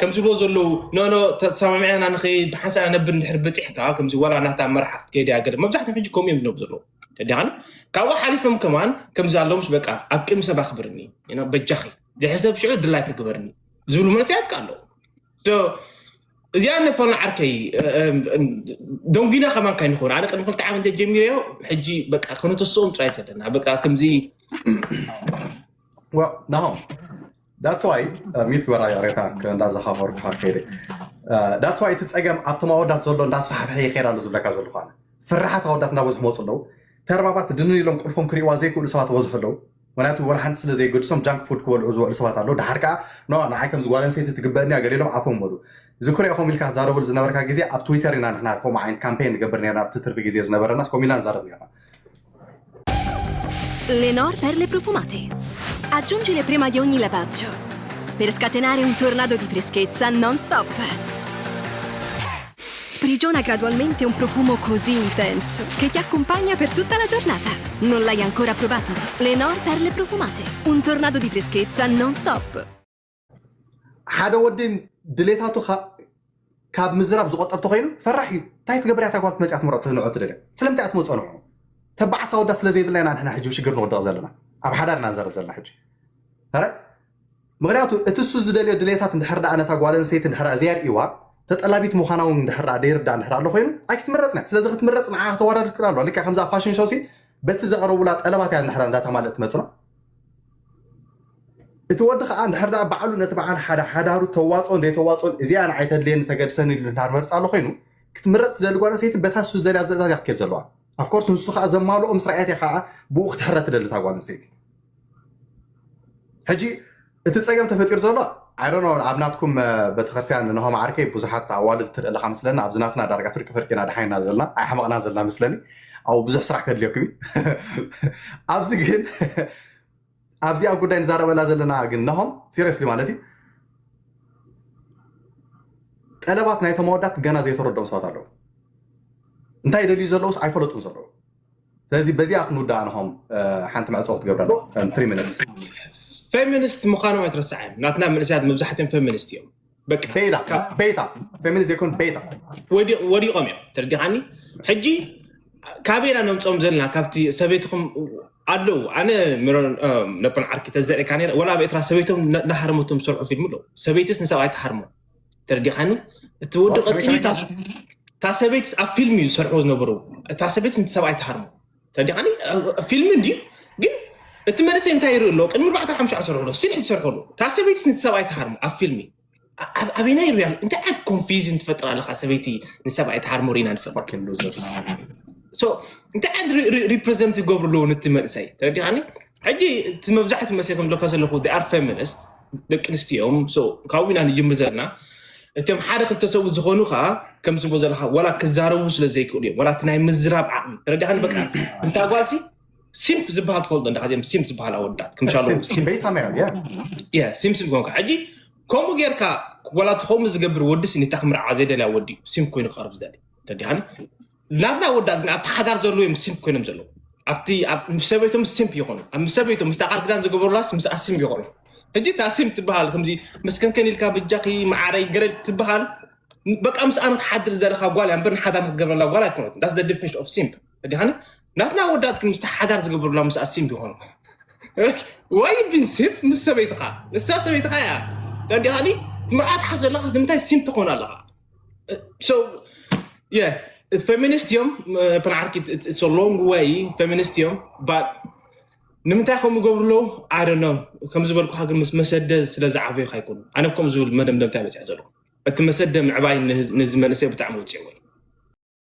ከም ዝብሎ ዘለዉ ኖኖ ተሰማሚዕና ንኸይድ ብሓንሳእ ነብር እንድሕር በፂሕካ ከምዚ ወላ ናታ መርሓ ክትከይድ እያ ገለ መብዛሕትኦም ሕጂ ከምኡ እዮም ዝነብሩ ዘለዉ ተዲኻን ካብኡ ሓሊፎም ከማን ከምዚ ኣለዉ ምስ በቃ ኣብ ቅድሚ ሰብ ኣኽብርኒ በጃኺ ድሕሪ ሰብ ሽዑ ድላይ ትግበርኒ ዝብሉ መንእሰያት ከ ኣለዉ እዚኣ ነፓልና ዓርከይ ደንጉና ከማን ካይንኸውን ኣነ ቅድሚ ክልተ ዓመት ጀሚረዮ ሕጂ በቃ ከነተስኦም ጥራይ ዘለና በቃ ከምዚ ናሆም that's why ሚት ግበራ ያሬታ እንዳዘኻኸርኩ ከይደ that's why እቲ ፀገም ኣብቶም ኣወዳት ዘሎ እንዳስፋሕፍሐ ይኸይድ ኣሎ ዝብለካ ዘለኹ ኣነ ፍርሓት ኣወዳት እንዳበዝሑ መፁ ኣለዉ ተርባባት ድንን ኢሎም ቁልፎም ክሪእዋ ዘይክእሉ ሰባት በዝሑ ኣለዉ ምክንያቱ ወላ ሓንቲ ስለ ዘይገድሶም ጃንክ ፉድ ክበልዑ ዝውዕሉ ሰባት ኣለዉ ድሓር ከዓ ኖ ንዓይ ከምዚ ጓል ኣንስተይቲ ትግበእኒ እያ ገለ ኢሎም ኣፎም በሉ ዝክሪኦ ከም ኢልካ ትዛረበሉ ዝነበርካ ግዜ ኣብ ትዊተር ኢና ንሕና ከምኡ ዓይነት ካምፔን ንገብር ነርና ኣብቲ ትርፊ ግዜ ዝነበረናስ ከምኡ ኢና ንዛረብ ነርና Lenor Perle Profumate. Aggiungile prima di ogni lavaggio per scatenare un tornado di freschezza non-stop. Sprigiona gradualmente un profumo così intenso che ti accompagna per tutta la giornata. Non l'hai ancora provato? Lenor Perle Profumate. Un tornado di freschezza non-stop. ሓደ ወዲ ድሌታቱ ካብ ምዝራብ ዝቆጠብ ተኮይኑ ፈራሕ እዩ እንታይ ትገብር እያ ታጓል ትመፅያ ትምረጥ ትንዖ ትደልያ ስለምንታይ ትመፅኦ ንዑ ተባዕታ ወዳ ስለ ዘይብልና ኢና ንሕና ሕጂ ሽግር ንወድቕ ዘለና ኣብ ሓዳር ኢና ንዘረብ ዘለና ሕጂ ረ ምክንያቱ እቲ እሱ ዝደልዮ ድሌታት እንድሕር ደኣ ነታ ጓል ኣንስተይቲ እንድሕር እዚኣ ርእይዋ ተጠላቢት ምዃና እውን እንድሕር ደኣ ደይርዳእ እንድሕር ኣሎ ኮይኑ ኣይክትምረፅን እያ ስለዚ ክትምረፅ ንዓ ከተወዳድር ትኽእል ኣለዋ ልክዕ ከምዛ ፋሽን ሾው ሲ በቲ ዘቕረቡላ ጠለባት እያ እንድሕር እንዳተማልእ ትመፅና እቲ ወዲ ከዓ እንድሕር ደኣ ባዕሉ ነቲ በዓል ሓደ ሓዳሩ ተዋፅኦን ዘይተዋፅኦን እዚኣ ንዓይ ተድልየኒ ተገድሰኒ ኢሉ እንድሕር መርፃ ኣሎ ኮይኑ ክትምረፅ ዝደሊ ጓል ኣንስተይቲ በታ ንሱ ዝደልያ ዝእዛዝ እያ ክትከድ ዘለዋ ኣፍኮርስ ንሱ ከዓ ዘማልኦ ምስ ረኣየት እያ ከዓ ብኡ ክትሕረ ትደሊ እታ ጓል ኣንስተይቲ ሕጂ እቲ ፀገም ተፈጢሩ ዘሎ I don't know ኣብ ናትኩም ቤተክርስትያን ንሆም ዓርከይ ብዙሓት ኣዋልድ ትርኢ ኣለካ መስለኒ። ኣብዚ ናትና ዳርጋ ፍርቂ ፍርቂ ኢና ደሓይና ዘለና ኣይሓመቕና ዘለና መስለኒ። ኣብ ብዙሕ ስራሕ ከድልየኩም እዩ። ኣብዚ ግን ኣብዚኣ ጉዳይ ንዛረበላ ዘለና ግን ነሆም ሲሪየስሊ ማለት እዩ ጠለባት ናይ ተመወዳት ገና ዘይተረድኦም ሰባት ኣለዉ። እንታይ ደልዩ ዘለውስ ኣይፈለጡን ዘለዉ። ስለዚ በዚኣ ክንውዳእ ንሆም ሓንቲ መዕፀው ክትገብረና። Three minutes። ፌሚኒስት ምዃኖም ኣይትረስዓዮም። ናትና መንእሰያት መብዛሕትኦም ፌሚኒስት እዮም። በቃ ቤታ ቤታ ፌሚኒስት ዘይኮን ቤታ ወዲቖም እዮም። ተረዲኻኒ? ሕጂ ካበይና ነምፅኦም ዘለና ካብቲ ሰበይትኹም ኣለዉ። ኣነ ነፖን ዓርኪ ተዘርእካ ነረ ወላ ኣብ ኤርትራ ሰበይቶም ናሃርመቶም ዝሰርሑ ፊልም ኣለዉ። ሰበይትስ ንሰብኣይ ተሃርሞ። ተረዲኻኒ? እቲ ወዲ ቀጢሉ እታ ሰበይትስ ኣብ ፊልም እዩ ዝሰርሕዎ ዝነበሩ። እታ ሰበይትስ ንቲ ሰብኣይ ተሃርሞ። ተረዲኻኒ? ፊልም እንድዩ ግን እቲ መንእሰይ እንታይ ይርኢ ኣሎ? ቅድሚ ኣርባዕተ ሓሙሽተ ዝሰርሑ ኣሎ ስቲል ዝሰርሑ ኣሎ። እታ ሰበይትስ ንቲ ሰብኣይ ተሃርሞ ኣብ ፊልሚ ኣበይና ይሪያ እንታይ ዓይነት ኮንፊዥን ትፈጥር ኣለካ? ሰበይቲ ንሰብኣይ ተሃርሞ ሪና ንፈልጥ። እንታይ ዓይነት ሪፕሬዘንት ይገብሩ ኣለዉ ንቲ መንእሰይ? ተረዲኻኒ? ሕጂ እቲ መብዛሕትኡ መሰይ ከም ዝብለካ ዘለኹ ኣር ፌሚኒስት ደቂ ኣንስትዮ እዮም። ካብኡ ኢና ንጅምር ዘለና። እቶም ሓደ ክልተ ሰብኡት ዝኾኑ ከዓ ከምዚ ዝብሎ ዘለካ ዋላ ክዛረቡ ስለ ዘይክእሉ እዮም። ዋላ እቲ ናይ ምዝራብ ዓቕሚ ተረዲኻኒ? በቃ እንታ ጓልሲ ሲምፕ ዝበሃል ትፈልጦ እንዳ ከዚኦም ሲምፕ ዝበሃል ኣወዳት ከም ሻሎም ቤታ መያ ሲምፕ ዝኾንካ ሕጂ ከምኡ ጌርካ ዋላ እቲ ከምኡ ዝገብር ወዲ ሲ ንታ ክምርዓ ዘይደልያ ወዲ እዩ ሲምፕ ኮይኑ ክቐርብ ዝደሊ ተዲሃኒ ናትና ወዳት ግን ኣብቲ ሓዳር ዘለዉ እዮም ሲምፕ ኮይኖም ዘለዉ ኣብቲ ምስ ሰበይቶም ሲምፕ ይኾኑ ኣብ ምስ ሰበይቶም ምስ ኣቃል ክዳን ዝገበሩላስ ምስ ኣሲም ይኾኑ ሕጂ እታ ሲምፕ ትበሃል ከምዚ መስከንከን ኢልካ ብጃኺ መዓረይ ገረድ ትበሃል በቃ ምስ ኣነ ትሓድር ዘለካ ጓል እያ እምበር ንሓዳር ክትገብረላ ጓል ኣይኮነት that's the definition of simp ተዲሃኒ ናትና ወዳት ግን ምስ ሓዳር ዝገብሩላ ምስ ኣሲም ይኾኑ ወይ ቢን ሲምፕ ምስ ሰበይትኻ ንሳ ሰበይትኻ እያ ተዲሃኒ ትምርዓት ሓስ ዘለካ ንምንታይ ሲምፕ ትኾን ኣለኻ so yeah ፌሚኒስት እዮም ፐን ዓርኪ it's a long way ፌሚኒስት እዮም but ንምንታይ ከምኡ ገብሩ ኣለዉ ኣደኖ ከም ዝበልኩካ ግን ምስ መሰደ ስለ ዝዓበዩ ካይኮኑ ኣነ ከም ዝብል መደምደምታ በፅሐ ዘለኹ እቲ መሰደ ምዕባይ ንዚ መንእሰይ ብጣዕሚ ውፅዕዎ እዩ